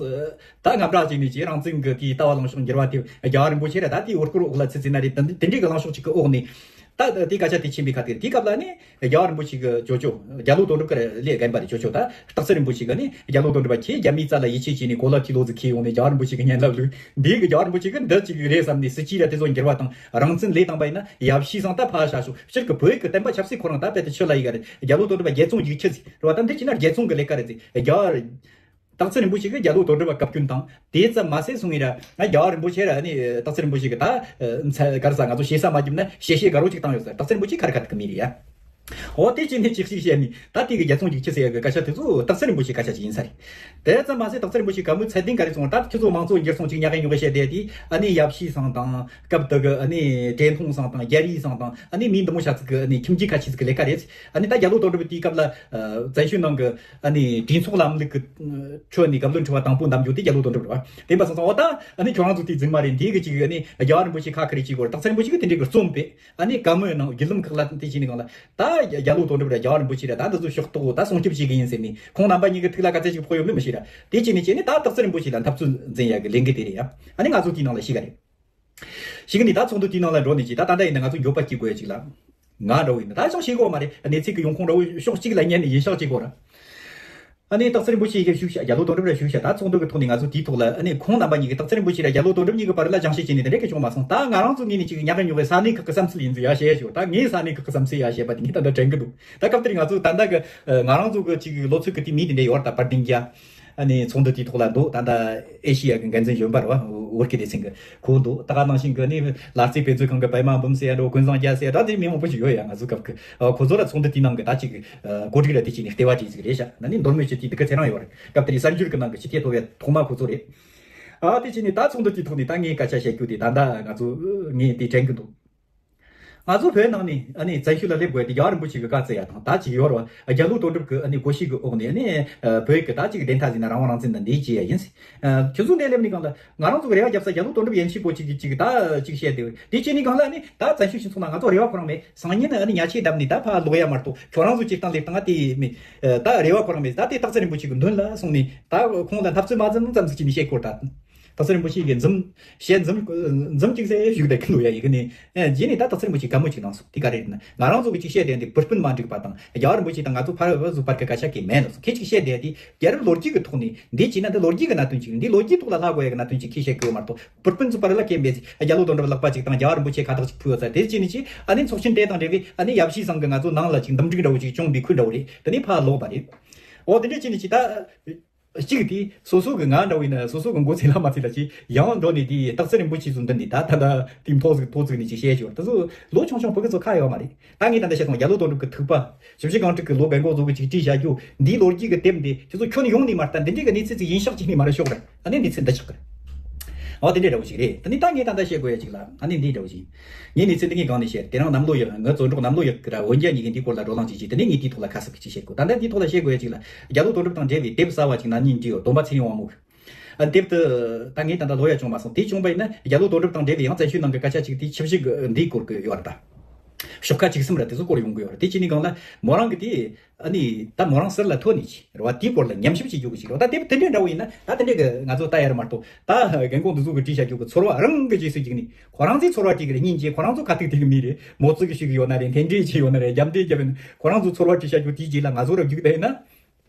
ད་ངམ་ར་བྱས་ནས་ཅིག་རང་བཙན་གི་དེའི་ལྟ་བ་ལངས་ཕྱོགས་འགྱུར་བ་དེ་རྒྱལ་བ་རིན་པོ་ཆེ་ར་ད་དེའི་འོར་སྐོར་འོག་ལ་ཚུད་ཚུད་ན་རེད། དེ་འདྲའི་གི་ལངས་ཕྱོགས་ཅིག་གི་འོག་ནས། ད་དེ་སྐད་ཆ་དེ་ཕྱིན་པའི་ཁ་ཐེར་དེའི་སྐབས་ལ་ནི་རྒྱལ་བ་རིན་པོ་ཆེ་གི་ཅོ་ཅོ་རྒྱ་ལོ་དོན་གྲུབ་ཀྱི་ལས་རྒན་པ་རེད། ཅོ་ཅོ་ད་སྟག་འཚེར་རིན་པོ་ཆེ་གི་ནི་རྒྱ་ལོ་དོན་གྲུབ་པ་ཁྱེད་རྒྱ་མིའི་རྩ་ལ་ཡིད་ཆེས་བྱས་ནས་གོ་ལ་ཐི་ལོ་ཟིག་ཁྱེར་ཡོང་ནས་རྒྱལ་བ་རིན་པོ་ཆེ་གི་སྙན་ལབ་ལུགས་འདི་གི་རྒྱལ་བ་རིན་པོ་ཆེ་གི་འདི་ཅིག་རེད་བསམ་ནས་སྲིད་ཇུས་ལ་དེ་ཚོ་འགྱུར་བ་དང་རང་བཙན་ལས་བཏང་པ་ཡིན་ན་ཡབ་གཞིས་ཚང་ད་ཕར་བཞག་ཤོག་སྤྱིར་གི་བོད་ཀྱི་བསྟན་པ་ཆབ་སྲིད་ཁོ་རང་ད་དཔེ་དེ་ཆུ་ལ་ཡི་ག་རེད། རྒྱ་ལོ་དོན་གྲུབ་པ་རྒྱལ་ཚོང་ཡིག་ཆ་ཟིག་རེད་བ། ད་འདི་ཅི་ན་རྒྱལ་ཚོང་གི་ལས་ཀ་རེད་ཟེར། རྒྱལ་བ་སྟག་འཚེར་རིན་པོ་ཆེ་གིས་རྒྱ་ལོ་དོན་གྲུབ་པ་བཀའ་བཀྱོན་དང་དེ་ཙམ་མ་ཟད་སོང་ངེ་ར་ང་རྒྱལ་བ་རིན་པོ་ཆེ་ར་ནི་སྟག་འཚེར་རིན་པོ་ཆེ་གི་ད་གར་ས་ང་ཚོ་ཞེ་ས་མ་བརྒྱབ་ན་ཞེ་ཞེ་དགའ་རོགས་ཅིག་བཏང་ཡོད་ས། སྟག་འཚེར་རིན་པོ་ཆེ་ཁ་ར་ཁ་ཐུག་གི་མི་རེད་ཡ། འོ་དེ་ཅི་ནས་ཅིག་ཞིག་བཤད་ནི་ད་དེ་གི་རྒྱལ་ཚོང་ཡིག་ཆ་ཟེར་ཡ་གི་སྐད་ཆ་དེ་ཚོ་སྟག་འཚེར་རིན་པོ་ཆེ་སྐད་ཆ་ཅིག་ཡིན་ས་རེད། དེ་ཙམ་མ་ཟད་སྟག་འཚེར་རིན་པོ་ཆེ་བཀའ་མོལ་ཚད་ལྡན་ག་རེ་གསུངས་ད་ཁྱོད་ཚོ་མང་གཙོ་འགྱུར་སོང་ཅིག་ཉག་གི་ཉོག་གི་བཤད་བསྡད་དེ་ཨ་ནི་ཡབ་གཞིས་ཚང་དང་སྐབས་དེ་གི་ཨ་ནི་བཀྲས་མཐོང་ཚང་དང་རྒྱ་རིགས་ཚང་དང་ཨ་ནི་མི་འདི་མོ་ཤ་ཚིག་གི་ཨ་ནི་ཁྱིམ་རྒྱུད་ཁ་ཆེ་ཚིག་གི་ལས་ཀ་རེད། ཨ་ནི་ད་རྒྱ་ལོ་དོན་གྲུབ་པའི་དུས་སྐབས་ལ་བཙན་བྱོལ་ནང་གི་ཨ་ནི་གྲོས་ཚོགས་ལམ་ལུགས་ཀྱི་ཁྲོད་ནས་བཀའ་བློན་ཁྲི་པ་དང་པོ་འདེམས་རྒྱུ་དེ་རྒྱ་ལོ་དོན་གྲུབ་རེད་བ། དེ་འབའ་སོང་ཙང་འོ་ད་ཨ་ནི་ཁྱོད་རང་ཚོ་དེ་རྫུན་མ་རེད། འདི་གི་ཅིག་ཨ་ནི་རྒྱལ་བ་རིན་པོ་ཆེ་ཁ་ཁ་རེ་ཅིག་གོ་རེད། སྟག་འཚེར་རིན་པོ་ཆེ་གི་དེ་འདྲའི་གི་རྩོམ་པས་ཨ་ནི་བཀའ་མོལ་གནང་བརྒྱུད་ལམ་ཁག་ལ་དེ་བྱས་ནས་གང་ལ་ད་རྒྱ་ལོ་དོན་གྲུབ་ར་རྒྱལ་བ་རིན་པོ་ཆེ་ར་ད་འདི་ཚོ་ཕྱོགས་གཏོགས་ད་སྲུང་སྐྱོབ་བྱེད་གི་ཡིན་ཟེར་ནས་ཁོང་རྣམ་པ་གཉིས་ཀྱི་ཐུགས་ལ་ག་ཚད་ཅིག་ཕོག་ཡོད་མེད་མི་ཤེས་ར། དེ་བྱས་ནས་བྱས་ནས་ད་སྟག་འཚེར་རིན་པོ་ཆེ་ལ་འཐབ་རྩོད་འཛིན་ཡ་གི་ལས་འགུལ་དེ་རེད་ཡ། ཨ་ནི་ང་ཚོ་དེའི་ནང་ལ་ཤི་ག་རེད། ཞིག་ནི་ད་ཚོགས་འདུ་དེའི་ནང་ལ་འགྲོ་ནས་ཅིག་ད་ད་ལྟ་ཡིན་ན་ང་ཚོ་འགྱོད་པ་སྐྱེ་དགོས་ཡ་ཅིག་ལ། ང་འདྲ་བོ་ཡིན་ན་ད་ཅང་ཤེས་གོ་མ་རེད། གནས་ཚུལ་གྱི་ཡོང་ཁུངས་འདྲ་བོ་ཕྱོགས་གཅིག་ལ་ཉན་ནས་ཡིན་ཤག་ཅིག་གོ་ར། ཨ་ནི་སྟག་འཚེར་རིན་པོ་ཆེ་ཡི་ཞུགས་ཤག་རྒྱ་ལོ་དོན་གྲུབ་ར་ཞུགས་ཤག་ད་ཚོགས་འདུ་གི་ཐོག་ནས་ང་ཚོ་དེའི་ཐོག་ལ་ཨ་ནི་ཁོང་རྣམ་པ་གཉིས་ཀྱི་སྟག་འཚེར་རིན་པོ་ཆེ་ར་རྒྱ་ལོ་དོན་གྲུབ་གཉིས་ཀྱི་བར་ལ་སྦྱང་བཤད་བྱས་ནས་དེ་འདྲ་གི་བྱུང་མ་སོང་། ད་ང་རང་ཚོ་ངོས་ནས་ཅིག་ཉག་ག་ཉོག་གི་ས་གནས་ཁག་གི་བསམ་ཚུལ་ཡིན་ཟིག་ཡ་བཤད་ཞོར་ད་ངའི་ས་གནས་ཁག་གི་བསམ་ཚུལ་ཡ་བཤད་པ་དེ་ངས་ད་ལྟ་དྲན་གི་འདུག་ད་སྐབས་དེར་ང་ཚོ་ད་ལྟ་གི་ང་རང་ཚོ་གི་ཅིག་ལོ་ཚོད་གི་དེ་མི་དེ་འདྲ་ཡོད་ར། ད་པར་ལྡིང་རྒྱ། ཨ་ནི་ཚོགས་འདུ་དེའི་ཐོག་ལ་འདུག་ད་ལྟ་ཨེ་ཤི་ཡ་གི་འགན་འཛིན་གཞོན་པ་རེད་བ། ཝོར་ཁི་སྡེ་ཚན་གི་ཁོ་འདུག་ད་ག་ནང་བཞིན་གི་ནི་ལ་རྩེ་དཔེ་མཛོད་ཁང་གི་པད་མ་འབུམ་ཟེར་ཡ་འགྲོ་ཀུན་བཟང་རྒྱལ་ཟེར་ཡ་འདྲ་དེ་མི་མང་པོ་ཞིག་ཡོད་ཡ། ང་ཚོའི་སྐབས་ཀྱི་ཁོ་ཚོ་ལ་ཚོགས་འདུ་དེའི་ནང་གི་ད་ཅིག་གོ་སྒྲིག་ར་དེ་ཅིག་ནི་ལྟེ་བ་ཅིག་ཟིག་རེད་ཤག་ན་ནི་མདོ་སྨད་སྤྱི་འཐུས་དེ་གི་ཚེ་རང་ཡོད་རེད། སྐབས་དེ་ནི་གསར་འགྱུར་གི་ནང་གི་ཕྱི་ཐེ་ཐོབ་ཡ་ཐོག་མ་ཁོ་ཚོ་རེད། ཨ་དེ་ཅིག་ནི་ད་ཚོགས་འདུ་དེའི་ཐོག་ནས་ད་ངས་སྐད་ཆ་བཤད་རྒྱུ་དེ་ད་ད་ང་ཚོ་ངས་དེ་དྲན་གི་འདུག་ང་ཚོ་བོད་ནང་ནས་ཨ་ནི་བཙན་བྱོལ་ལ་སླེབས་དགོས་དེ་རྒྱལ་བ་རིན་པོ་ཆེ་གི་བཀའ་བསྩལ་ཡ་དང་ད་ཅིག་ཡོད་རེད་བ། རྒྱ་ལོ་དོན་གྲུབ་ཀྱི་ཨ་ནི་སྒོ་ཕྱུགས་ཀྱི་འོག་ནས་ཨ་ནི་བོད་ཀྱི་ད་ཅིག་བདེན་མཐའ་ཟིན་ན་རང་དབང་རང་བཙན་དང་འདི་བྱེད་ཡ་ཡིན། ཁྱོད་ཚོ་འདི་སླེབས་ནས་གང་ལ་ང་རང་ཚོ་གི་རེ་བ་རྒྱབ་ས་རྒྱ་ལོ་དོན་གྲུབ་ཡན་ཆད་པོ་ཅིག་གིས་ཅིག་ད་ཅིག་བཤད་དེ་དེ་བྱས་ནས་གང་ལ་ཨ་ནི་ད་བཙན་བྱོལ་སྤྱི་ཚོགས་ནང་ང་ཚོ་རེ་བ་ཁོ་རང་མེད། སང་ཉིན་ཨ་ནི་ཉལ་ཆས་བསྡམས་ནས་ད་ཕར་ལོག་ཡ་མ་གཏོགས་ཁྱོད་རང་ཚོ་སྤྱིར་བཏང་སླེབས་སྟངས་དེ་མེད། ད་རེ་བ་ཁོ་རང་མེད། ད་དེ་སྟག་འཚེར་རིན་པོ་ཆེ་གི་མདུན་ལ་སོང་ནས་ད་ཁོང་ལ་འཐབ་རྩོད་མ་ཙམ་ཙམ་ཟིག་བྱས་ནས་བཤད་སྐོར་ད། སྟག་འཚེར་རིན་པོ་ཆེ་གི་འཛུམ། བཤད་འཛུམ། འཛུམ་གཅིག་ཟེར་བཞུགས་བསྡད་ཀྱི་འདུག་ཡ། ཡི་གེ་ནས། ཨེ། རྗེས་ནས་ད་སྟག་འཚེར་རིན་པོ་ཆེ་དགའ་མོ་གཅིག་གནང་སོང་། དེ་ག་རེ་རེད་ན། ང་རང་ཚོ་གི་ཅིག་བཤད་བསྡད་འདི་བུ་སྤུན་མ་འགྲིག་པ་དང་། རྒྱལ་བ་རིན་པོ་ཆེ་དང་ང་ཚོ་ཕར་བཟོ་བར་གི་སྐད་ཆ་གི་མེད་ལ་སོང་། ཁྱེད་ཅིག་བཤད་བསྡད་དེ་རྒྱལ་རབས་ལོ་རྒྱུས་ཀྱི་ཐོག་ནས་འདི་བྱས་ན་འདི་ལོ་རྒྱུས་ཀྱི་གནད་དོན་ཅིག་འདི་ལོ་རྒྱུས་ཐོག་ལ་ལྷག་དགོས་ཡ་གི་གནད་དོན་ཅིག་ཁྱེད་བཤད་དགོས་མ་གཏོགས། བུ་སྤུན་ཚོ་བར་ལ་སྐད་མེད་ཅིག་རྒྱལ་ལོ་དོན་གྲུབ་ལག་པ་ཅིག་དང་རྒྱལ་བ་རིན་པོ་ཆེ་ཁ་བཏགས་ཅིག་ཕུལ་ཡོད་ས་དེ་བྱས་ནས་ཅིག་ཨ་ནི་ཚོགས་ཆེན་དེ་དང་འབྲེལ་བའི་ཨ་ནི་ཡབ་གཞིས་ཚང་གི་ང་ཚོ་ནང་ལ་ཅིག་འདུམ་འགྲིག་འདྲ་བོ་ཅིག་བྱུང་བའི་ཁུལ་འདྲ་བོ་རེད། དེ་ནས་ཕར་ལོག་པ་རེད། འོ་དེ་འདྲ་བྱས་ནས་ཅིག་ད། གཅིག་དེ་སོ་སོ་གི། ང་འདྲ་བོ་ཡིན་ན་སོ་སོ་གི་མགོ་ཚོས་ལ་མ་ཚོས་ལ་ཅིག་ཡང་འགྲོ་ནས་དེ་སྟག་འཚེར་རིན་པོ་ཆེ་ཚོ་འདི་ནས་ད་ད་ད་དེ་མཐོ་ཟིག་མཐོ་ཚུགས་ནས་ཅིག་བཤད་ཞོར་དེ་ཚོ་ལོ་ཆུང་ཆུང་བུ་གི་ཚོ་ཁ་ཡོད་མ་རེད། ད་ངས་ད་ལྟ་བཤད་སོང་། རྒྱ་ལོ་དོན་གྲུབ་ཀྱི་ཐུག་པ་བཞི་བཞི་སྒང་དྲུག་གི་ལོ་འགན་འགོག་བཟོ་གི་ཅིག་བྲིས་བཞག་རྒྱུ་འདིའི་ལོ་རྒྱུས་ཀྱི་དེབ་འདི་ཁྱེད་ཚོ་ཁྱོན་ཡོངས་ནས་མ་ལྟ། འདི་འདྲའི་གི་གནས་ཚུལ་ཅིག་ཡིན་ཤག་ཅིག་ནས་མ་རེད་ཤོག་རེད། ཨ་ནི་གནས་ཚུལ་འདི་ཆགས་གི་རེད། འོ་དེ་འདྲའི་འདྲ་བོ་ཞིག་རེད། དེ་ནས་ད་ངས་ད་ལྟ་བཤད་དགོས་ཡ་ཅིག་ལ། ཨ་ནི་འདི་འདྲ་བོ་ཞིག་ངས་གནས་ཚུལ་འདི་ངས་གང་ནས་བཤད། དེ་རིང་གནམ་ལོ་ཡག་ངའི་བརྩོན་འགྲུས་གནམ་ལོ་ཡག་གི་ར་འོན་ཀྱང་ཉིད་ཀྱི་འདིའི་སྐོར་ལ་བགྲོ་གླེང་ཅིག་བྱས། དེ་ནས་ངས་དེའི་ཐོག་ལ་ཁ་གསབ་ཀྱི་ཅིག་བཤད་དགོས། ད་ལྟ་འདིའི་ཐོག་ལ་བཤད་དགོས་ཡ་ཅིག་ལ། རྒྱ་ལོ་དོན་གྲུབ་དང་འབྲེལ་བའི་དེབ་གསར་བ་ཅིག་ན་ནིང་བྲིས་ཡོད། སྟོན་པ་ཚེ་རིང་དབང་མོ་གི། ཨ། དེབ་དེ་ད་ངས་ད་ལྟ་ལོ་ཡ་བྱུང་མ་སོང་། དེ་བྱུང་བ་ཡིན་ན་རྒྱ་ལོ་དོན་གྲུབ་དང་འབྲེལ་བའི་ཡང་བཙན་བྱོལ་ནང་གི་སྐད་ཆ་ཅིག་དེ་ཆབ་སྲིད་ཀྱི་འདིའི་སྐོར་གྱི་ཡོད་རེད་ད། ཤོག་ཁ་ཅིག་གསུམ་ར་དེ་ཚོ་སྐོར་ཡོང་གི་ཡོད་རེད། དེ་བྱས་ནས་གང་ལ་མོ་རང་གི་དེ། ཨ་ནི་ད་མོ་རང་ཟུར་ལ་ཐོན་ནས་ཅིག་རེད་བ། དེའི་སྐོར་ལ་ཉམས་ཞིབ་བྱེད་རྒྱུ་གི་ཅིག་རེད་བ། ད་དེབ་དེ་འདྲ་འདྲ་བོ་ཡིན་ན་ད་དེ་འདྲ་གི་ང་ཚོ་ལྟ་ཡ་རེད་མ་གཏོགས། ད་རྒན་གོག་འདི་ཚོ་གི་བྲིས་བཞག་རྒྱུ་གི་ཚོར་བ་རང་གི་རྗེས་སུ་བརྒྱུགས་ནས་ཁོ་རང་ཚོའི་ཚོར་བ་བྲིས་གི་རེད། སྙིང་རྗེ། ཁོ་རང་ཚོ་ག་ཐུག་དེ་གི་མི་རེད། མོ་ཙི་གི་ཞིག་ཡོད་ན་རེད། འཐེན་འདྲེ་ཅིག་ཡོད་ན་རེད། རྒྱབ་འདྲེ་རྒྱབ་ཡིན། ཁོ་རང་ཚོའི་ཚོར་བ་བྲིས་བཞག་རྒྱུ་དེའི་རྗེས་ལ་ང་ཚོ་ར་བརྒྱུགས་བསྡད་ཡིན་ན།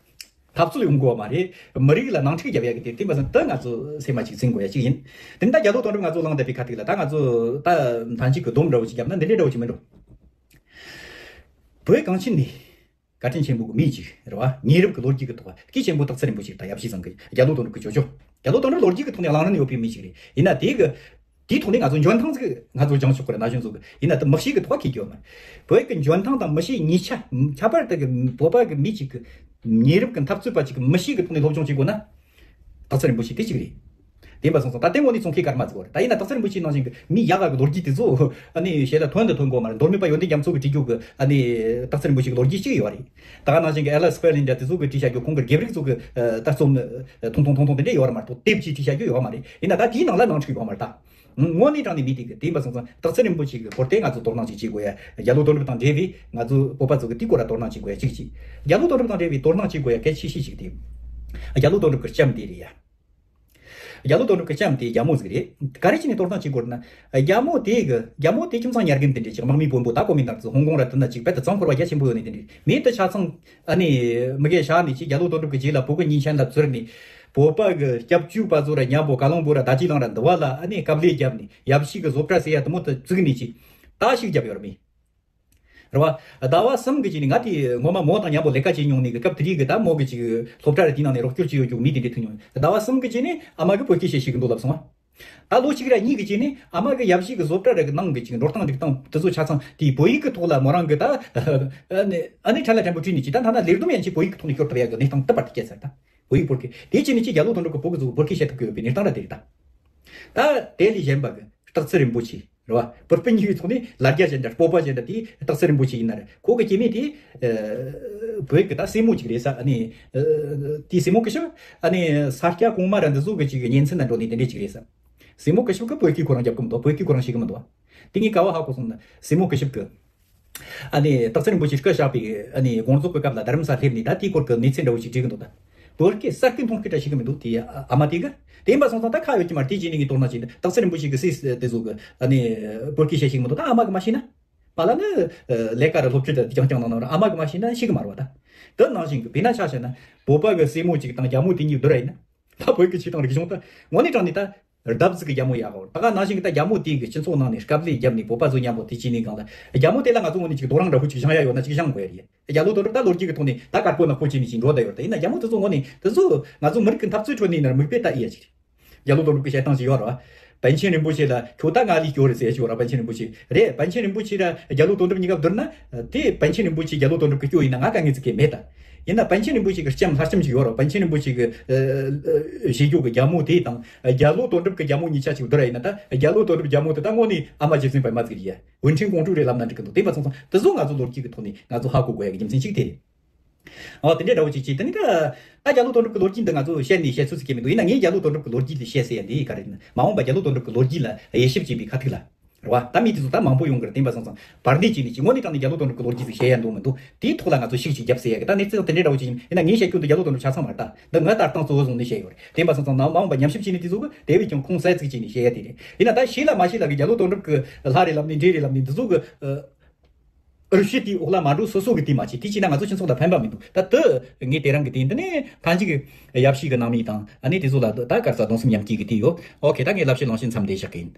འཐབ་རྩོད་ཡོང་དགོས་བ་མ་རེད། མི་རིགས་ལ་ནང་འཁྲུག་རྒྱབ་ཡག་གི་དེ་དེ་མ་ཟད་དེ་ང་ཚོ་སེམས་མ་གཅིག་འཛིན་དགོས་ཡ་གཅིག་ཡིན། དེ་ནི་ད་རྒྱ་ལོ་དོན་གྲུབ་ང་ཚོ་ལངས་བསྡད་པའི་ཁ་ཐུག་ལ་ད་ང་ཚོ་ད་ཐང་ཅིག་གི་སྡོམ་འདྲ་བོ་ཅིག་བརྒྱབ་ན་འདི་འདྲའི་འདྲ་བོ་ཅིག་མིན་འགྲོ། བོད་གངས་ཅན་ནི་བཀའ་དྲིན་ཆེན་པོ་གི་མི་ཅིག་རེད་བ། ཉེ་རབས་ཀྱི་ལོ་རྒྱུས་ཀྱི་ཐོག་སྐུ་ཆེན་པོ་སྟག་འཚེར་རིན་པོ་ཆེ་དང་ཡབ་གཞིས་ཚང་གི་རྒྱ་ལོ་དོན་གྲུབ་ཀྱི་ཇོ་ཇོ། རྒྱ་ལོ་དོན་གྲུབ་ལོ་རྒྱུས་ཀྱི་ཐོག་ནས་གླེང་རིན་ཡོད་པའི་མི་ཅིག་རེད། ཡིན་ན་དེ་གི་དེའི་ཐོག་ནས་ང་ཚོ་འཇོན་ཐང་ཟིག་ང་ཚོ་སྦྱང་ཆོག་གི་རེད། ན་གཞོན་ཚོ་གི་ཡིན་ན་དེ་མི་གཤིས་ཀྱི་ཐོག་ཁེལ་གྱི་ཡོད་མ་རེད། བོད་ཀྱི་འཇོན་ཐང་དང་མི་གཤིས་གཉིས་ཆ་ཁྱད་པར་དུ་གི་བོད་པ་གི་མི་ཅིག་གི་ཉེ་རབས་ཀྱི་འཐབ་རྩོད་པ་ཅིག་གི་མི་གཤིས་ཀྱི་ཐོག་ནས་སློབ་སྦྱོང་བྱེད་དགོས་ན། སྟག་འཚེར་རིན་པོ་ཆེ་དེ་གཅིག་རེད། དེ་ཡིན་པ་སོང་ཙང་ད་ལྟའི་ངོ་ནས་ཚོང་ཁེ་གར་མ་བརྩི་བ་རེད། ད་ཡིན་ན་སྟག་འཚེར་རིན་པོ་ཆེ་ནང་བཞིན་གྱི་མི་ཡག་ག་གི་ལོ་རྒྱུས་དེ་ཚོ་ཨ་ནི་ཞེ་ལ་ཐོན་དུ་ཐོན་གོ་མ་རེད། མདོ་སྨད་པ་ཡོན་ཏན་རྒྱ་མཚོ་གི་བྲིས་རྒྱུ་གི་ཨ་ནི་སྟག་འཚེར་རིན་པོ་ཆེ་གི་ལོ་རྒྱུས་གཅིག་ཡོད་རེད། ད་ག་ནང་བཞིན་གྱི་ཨེ་ལ་སི་ཕེར་ལིན་འདྲ་དེ་ཚོ་གི་བྲིས་བཞག་རྒྱུ་ཁོང་གི་རྒྱབ་རིགས་ཚོ་གི་ད་རྩོམ་ཐུང་ཐུང་ཐུང་ཐུང་དེ་འདྲས་ཡོད་ར་མ་གཏོགས་དེབ་ཅིག་བྲིས་བཞག་རྒྱུ་ཡོད་མ་རེད། ཡིན་ན་ད་དེའི་ནང་ལ་ནང་འཁྲུག་ཡོད་མ་རེད་ད། དངོས་གནས་དྲང་གནས་མི་དེ་གི་དེ་ཡིན་པ་སོང་ཙང་སྟག་འཚེར་རིན་པོ་ཆེ་གི་སྐོར་དེ་ང་ཚོ་དོ་སྣང་ཅིག་བྱེད་དགོས་ཡ། རྒྱ་ལོ་དོན་གྲུབ་དང་འབྲེལ་བའི་ང་ཚོ་བོད་པ་ཚོ་གི་དེའི་སྐོར་ལ་དོ་སྣང་བྱེད་དགོས་ཡ་གཅིག་གཅིག་རྒྱ་ལོ་དོན་གྲུབ་དང་འབྲེལ་བའི་དོ་སྣང་བྱེད་དགོས་ཡ་གལ་ཆེ་ཤོས་ཤིག་དེ། རྒྱ་ལོ་དོན་གྲུབ་ཀྱི་ལྕམ་དེ་རེད་ཡ། རྒྱ་ལོ་དོན་གྲུབ་ཀྱི་ལྕམ་དེ་རྒྱ་མོ་ཟིག་རེད། ག་རེ་བྱས་ནས་དོ་སྣང་བྱེད་དགོས་ན། རྒྱ་མོ་དེ་གི་རྒྱ་མོ་དེ་ཁྱིམ་ཚང་ཉར་མཁན་དེ་འདྲས་ཅིག་དམག་མི་དཔོན་པོ་ད་གོ་མིན་ཏང་ཙི་ཧོང་ཀོང་ར་དེ་ན་ཅིག་དཔེ་དེ་གཙང་ཁོར་བ་རྒྱ་ཆེན་པོ་ཡོད་ནི་དེ་འདྲས་མེད་དུ་ཆ་ཚང་། ཨ་ནི་མི་གེ་ཤ་ནི་ཅིག་རྒྱ་ལོ་དོན་གྲུབ་ཀྱི་རྗེས་ལ་བོད་གི་གཉིས་ཆེན་ལ་བཙུར་ནས། བོད་པ་གི་སྐྱབས་བཅོལ་བ་ཚོ་ར་མཉམ་པོ་ཀ་ལོང་པོ་ར་རྡ་རྗེ་གླིང་ར་འདི་བ་ལ་ཨ་ནི་དཀའ་ལས་བརྒྱབ་ནས་ཡབ་གཞིས་གི་བཟོ་གྲྭ་ཟེར་ཡ་དེ་མོ་དེ་བཙུགས་ནས་ཅིག་ད་ཞིག་བརྒྱབ་ཡོད་ར་མི། རེད་བ། ཟླ་བ་གསུམ་གི་རྗེས་ནས་ང་དེ་ངོ་མ་མོ་དང་མཉམ་པོ་ལས་ཀ་བྱེད་མྱོང་ནས་གི་སྐབས་དེ་དུས་གི་ད་མོ་གི་ཅིག་སློབ་གྲྭ་རེ་དེའི་ནང་ནས་རོགས་སྐྱོར་བྱེད་ཡོད་རྒྱུ་མི་དེ་འདྲས་ཐུག་མྱོང་། ཟླ་བ་གསུམ་གི་རྗེས་ནས་ཨ་མ་གི་བོད་སྐད་བཤད་ཤེས་ཀྱི་འདུག་ལབ་སོང་ང་། ད་ལོ་གཅིག་ར་གཉིས་ཀྱི་རྗེས་ནས་ཨ་མ་གི་ཡབ་གཞིས་ཀྱི་བཟོ་གྲྭ་རེ་གི་ནང་གི་ཅིག་འགྲོ་སྟངས་འགྲིག་སྟངས་དེ་ཚོ་ཆ་ཚང་དེ་བོད་ཡིག་གི་ཐོག་ལ་མོ་རང་གི་ད་ཨ་ནི་ཨ་ནི་ཁྲ་ལ་ཕྲན་བུ་བྲིས་ནས་ཅིག་ད་ཐ་ན་ལས་བསྡོམས་ཡན་ཆད་བོད་ཡིག་གི་ཐོག་ནས་སྐྱོར་ཐུབ་ཡ་གི་གནས་སྟངས་དེ་བར་དུ་བསྐྱལ་ཚར་ད། བོད་ཡིག་བོད་སྐད་དེ་བྱས་ནས་ཅིག་རྒྱ་ལོ་དོན་གྲུབ་ཀྱི་བོད་ཀྱི་གཟུགས་བོད་སྐད་བཤད་ཐུབ་ཀྱི་ཡོད་པའི་གནས་སྟངས་ར་དེ་རེད་ད། ད་དེ་ལས་གཞན་པ་གི་སྟག་འཚེར་རིན་པོ་ཆེ། རེད་བ། བུ་སྤུན་གཉིས་ཀྱི་ཐོག་ནས་ལ་རྒྱ་ཅན་འདྲ་སྤོབས་པ་ཅན་འདྲ་དེ་སྟག་འཚེར་རིན་པོ་ཆེ་ཡིན་ན་རེད། ཁོ་གི་སྐྱེ་དམན་དེ་ཨ་བོད་ཀྱི་ད་སྲས་མོ་ཅིག་རེད་ས། ཨ་ནི་ཨ་དེ་སྲས་མོ་སྐུ་ཞབས་ཨ་ནི་ས་སྐྱ་གོང་མ་ར་འདི་ཚོ་གི་ཅིག་གཉེན་ཚན་ན་འགྲོ་ནས་དེ་འདྲས་ཅིག་རེད་ས། སྲས་མོ་སྐུ་ཞབས་ཀྱིས་བོད་སྐད་ཁོ་རང་རྒྱབ་གི་མི་འདུག་བོད་སྐད་ཁོ་རང་ཤེས་གི་མི་འདུག་དེ་ངས་ག་བ་ཧ་གོ་སོང་ན་སྲས་མོ་སྐུ་ཞབས་ཀྱིས་ཨ་ནི་སྟག་འཚེར་རིན་པོ་ཆེ་སྐུ་གཤེགས་པའི་ཨ་ནི་དགོངས་རྫོགས་ཀྱི་སྐབས་ལ་རྡ་རམ་ས་སླེབས་ནས་ད་དེའི་སྐོར་གྱི་གནས་ཚུལ་འདྲ་བོ་ཞིག་བྲིས་གི་འདུག་ད་བོད་སྐད་གསར་སྐད་མཐོང་སྐད་འདྲ་ཤེས་གི་མི་འདུག་དེ་ཨ་མ་དེ་གི་དེ་ཡིན་པ་སོང་ཙང་ད་ཁ་ཡོད་ཀྱི་མ་རེད། དེ་བྱས་ནས་ངས་དོ་སྣང་བྱས་ནས་སྟག་འཚེར་རིན་པོ་ཆེ་གི་སྲས་དེ་ཚོ་གི་ཨ་ནི་བོད་སྐད་བཤད་ཤེས་གི་མི་འདུག་ད་ཨ་མ་གི་མ་ཤེས་ན། པཱ་ལགས་ནི་ལས་ཀ་ར་སློབ་ཁྲིད་དང་རྐྱང་རྐྱང་གནང་གནང་ར་ཨ་མ་གི་མ་ཤེས་ན་ཤེས་གི་མ་རེད་བ་ད། དེ་ནང་བཞིན་གི་དཔེར་ན་ཆ་བཞག་ན་བོད་པ་གི་སྲས་མོ་གཅིག་དང་རྒྱ་མོ་དེ་གཉིས་བསྡུར་ར་ཡིན་ན། ད་བོད་ཀྱི་ཆོས་དང་རིག་གཞུང་ད་དངོས་གནས་དྲང་གནས་ད་རྡབ་གཅིག་གི་རྒྱ་མོ་ཡག་གོ། ད་ག་ནང་བཞིན་གི་ད་རྒྱ་མོ་དེ་གི་སྤྱི་ཚོགས་ནང་ནས་དཀའ་ལས་བརྒྱབ་ནས་བོད་པ་ཚོ་མཉམ་པོ་དེ་བྱས་ནས་གང་ལ་རྒྱ་མོ་དེ་ལ་ང་ཚོ་ངོས་ནས་ཅིག་རྡོ་རིང་འདྲ་བོ་ཅིག་བཞེངས་ཡ་ཡོད་ན་ཅིག་བཞེངས་དགོས་ཡ་རེད། རྒྱ་ལོ་དོན་གྲུབ་ད་ལོ་རྒྱུས་ཀྱི་ཐོག་ནས་ད་དཀར་པོ་ནག་པོ་བྱས་ནས་ཅིག་འགྲོ་བསྡད་ཡོད་རེད། ད་ཡིན་ན་རྒྱ་མོ་དེ་ཚོ་ངོས་ནས་དེ་ཚོ་ང་ཚོ་མི་རིགས་ཀྱི་འཐབ་རྩོད་ཁྲོད་ནས་ཡིན་ན་ར་མིག་དཔེ་ལྟ་ཨེ་ཡ་ཅིག་རེད། རྒྱ་ལོ་དོན་གྲུབ་ཀྱི་བཤད་སྟངས་ཤིག་ཡོད་རེད་བ། པཎ་ཆེན་རིན་པོ་ཆེ་ལ་ཁྱོད་ད་ང་ལས་སྐྱོ་རེད་ཟེར་ཞིག་ཡོད་ར། པཎ་ཆེན་རིན་པོ་ཆེ་རེད། པཎ་ཆེན་རིན་པོ་ཆེ་ར་རྒྱ་ལོ་དོན་གྲུབ་གཉིས་ཀ་བསྡུར་ན། དེ་པཎ་ཆེན་རིན་པོ་ཆེ་རྒྱ་ལོ་དོན་གྲུབ་ཀྱི་སྐྱོ་ཡིན་ན་ང་དཀའ་ངལ་ཟིག་གི་མེད་ད། ཡིན་ན་པཎ་ཆེན་རིན་པོ་ཆེ་གི་ལྕམ་ལྷ་ལྕམ་ཞིག་ཡོད་ར། པཎ་ཆེན་རིན་པོ་ཆེ་གི་ཨ་ཨ་བཞེས་རྒྱུ་གི་རྒྱ་མོ་དེ་དང་རྒྱ་ལོ་དོན་གྲུབ་ཀྱི་རྒྱ་མོ་གཉིས་ཆ་ཞིག་བསྡུར་ར་ཡིན་ན། ད་རྒྱ་ལོ་དོན་གྲུབ་རྒྱ་མོ་དེ་ད་དངོས་གནས་ཨ་མ་རྗེ་བཙུན་པད་མ་ཟིག་རེད་ཡ། འོན་ཁྲིན་ཀོང་ཀྲུའུ་རེད་ལབ་ན་འགྲིག་གི་འདུག་དེ་ཡིན་པ་སོང་ཙང་དེ་ཚོ་ང་ཚོ་ལོ་རྒྱུས་ཀྱི་ཐོག་ནས་ང་ཚོ་ཧ་གོ་དགོས་ཡ་གི་རྒྱུ་མཚན་གཅིག་དེ་རེད། འོ་དེ་འདྲའི་འདྲ་བོ་ཅིག་བྱས། དེ་ནི་ད་ད་རྒྱ་ལོ་དོན་གྲུབ་ཀྱི་ལོ་རྒྱུས་འདི་ང་ཚོ་བཤད་ནས་བཤད་ཚོད་ཟིག་གི་མི་འདུག་ཡིན་ན་ངས་རྒྱ་ལོ་དོན་གྲུབ་ཀྱི་ལོ་རྒྱུས་འདི་བཤད་ཟེར་ཡ་འདི་ག་རེ་རེད་ན། མ་འོངས་པ་རྒྱ་ལོ་དོན་གྲུབ་ཀྱི་ལོ་རྒྱུས་ལ་དབྱེ་ཞིབ་བྱེད་པའི་ཁ་ཐུག་ལ། རེད་བ། ད་མི་དེ་ཚོ་ད་མང་པོ་ཡོང་གི་རེད། དེ་ཡིན་པ་སོང་ཙང་བར་འདི་བྱས་ནས་ཅིག་དངོས་གནས་དྲང་གནས་རྒྱ་ལོ་དོན་གྲུབ་ཀྱི་ལོ་རྒྱུས་ཟིག་བཤད་ཡ་འདུག་མི་འདུག་དེའི་ཐོག་ལ་ང་ཚོ་ཤུགས་ཅིག་རྒྱབ་ཟེར་ཡ་གི། ད་གནས་ཚུལ་དེ་འདྲའི་འདྲ་བོ་ཅིག་ཡིན་ན། ངས་བཤད་རྒྱུ་འདི་རྒྱ་ལོ་དོན་གྲུབ་ཆ་ཚང་མ་རེད། ད་འདི་ངའི་ལྟ་སྟངས་གཙོ་བོ་བཟུང་ནས་བཤད་ཡོད་རེད། དེ་ཡིན་པ་སོང་ཙང་ནང་མ་འོངས་པ་ཉམས་ཞིབ་བྱས་ནས་དེ་ཚོ་གི་དེ་བས་ཀྱང་ཁུངས་གསལ་ཅིག་བྱས་ནས་བཤད་ཡ་དེ་རེད། ཡིན་ན་ད་ཤེས་ལ་མ་ཤེས་ལ་གི་རྒྱ་ལོ་དོན་གྲུབ་གི་ལྷ་རེད་ལབ་ནས་འདྲེ་རེད་ལབ་ནས་འདི་ཚོ་གི་ཨ། རུ་ཤི་དེའི་འོག་ལ་མ་འགྲོ། སོ་སོ་གི་དེ་མ་བྱེད། དེ་བྱས་ན་ང་ཚོ་སྤྱི་ཚོགས་ལ་ཕན་པ་མི་འདུག་ད་དེ་ངས་དེ་རིང་གི་དེ་འདི་ནས་ཐང་ཅིག་གི་ཡབ་གཞིས་གི་ནང་མི་དང་ཨ་ནི་དེ་ཚོ་ལ་ད་ག་རེ་ཟ་གདུང་སེམས་མཉམ་སྐྱེད་གི་དེ་ཡོད། ཨོ་ཁེ། ད་ངས་ལབ་བཤད་ལོང་བཤད་མཚམས་འདི་བཞག་གི་ཡིན།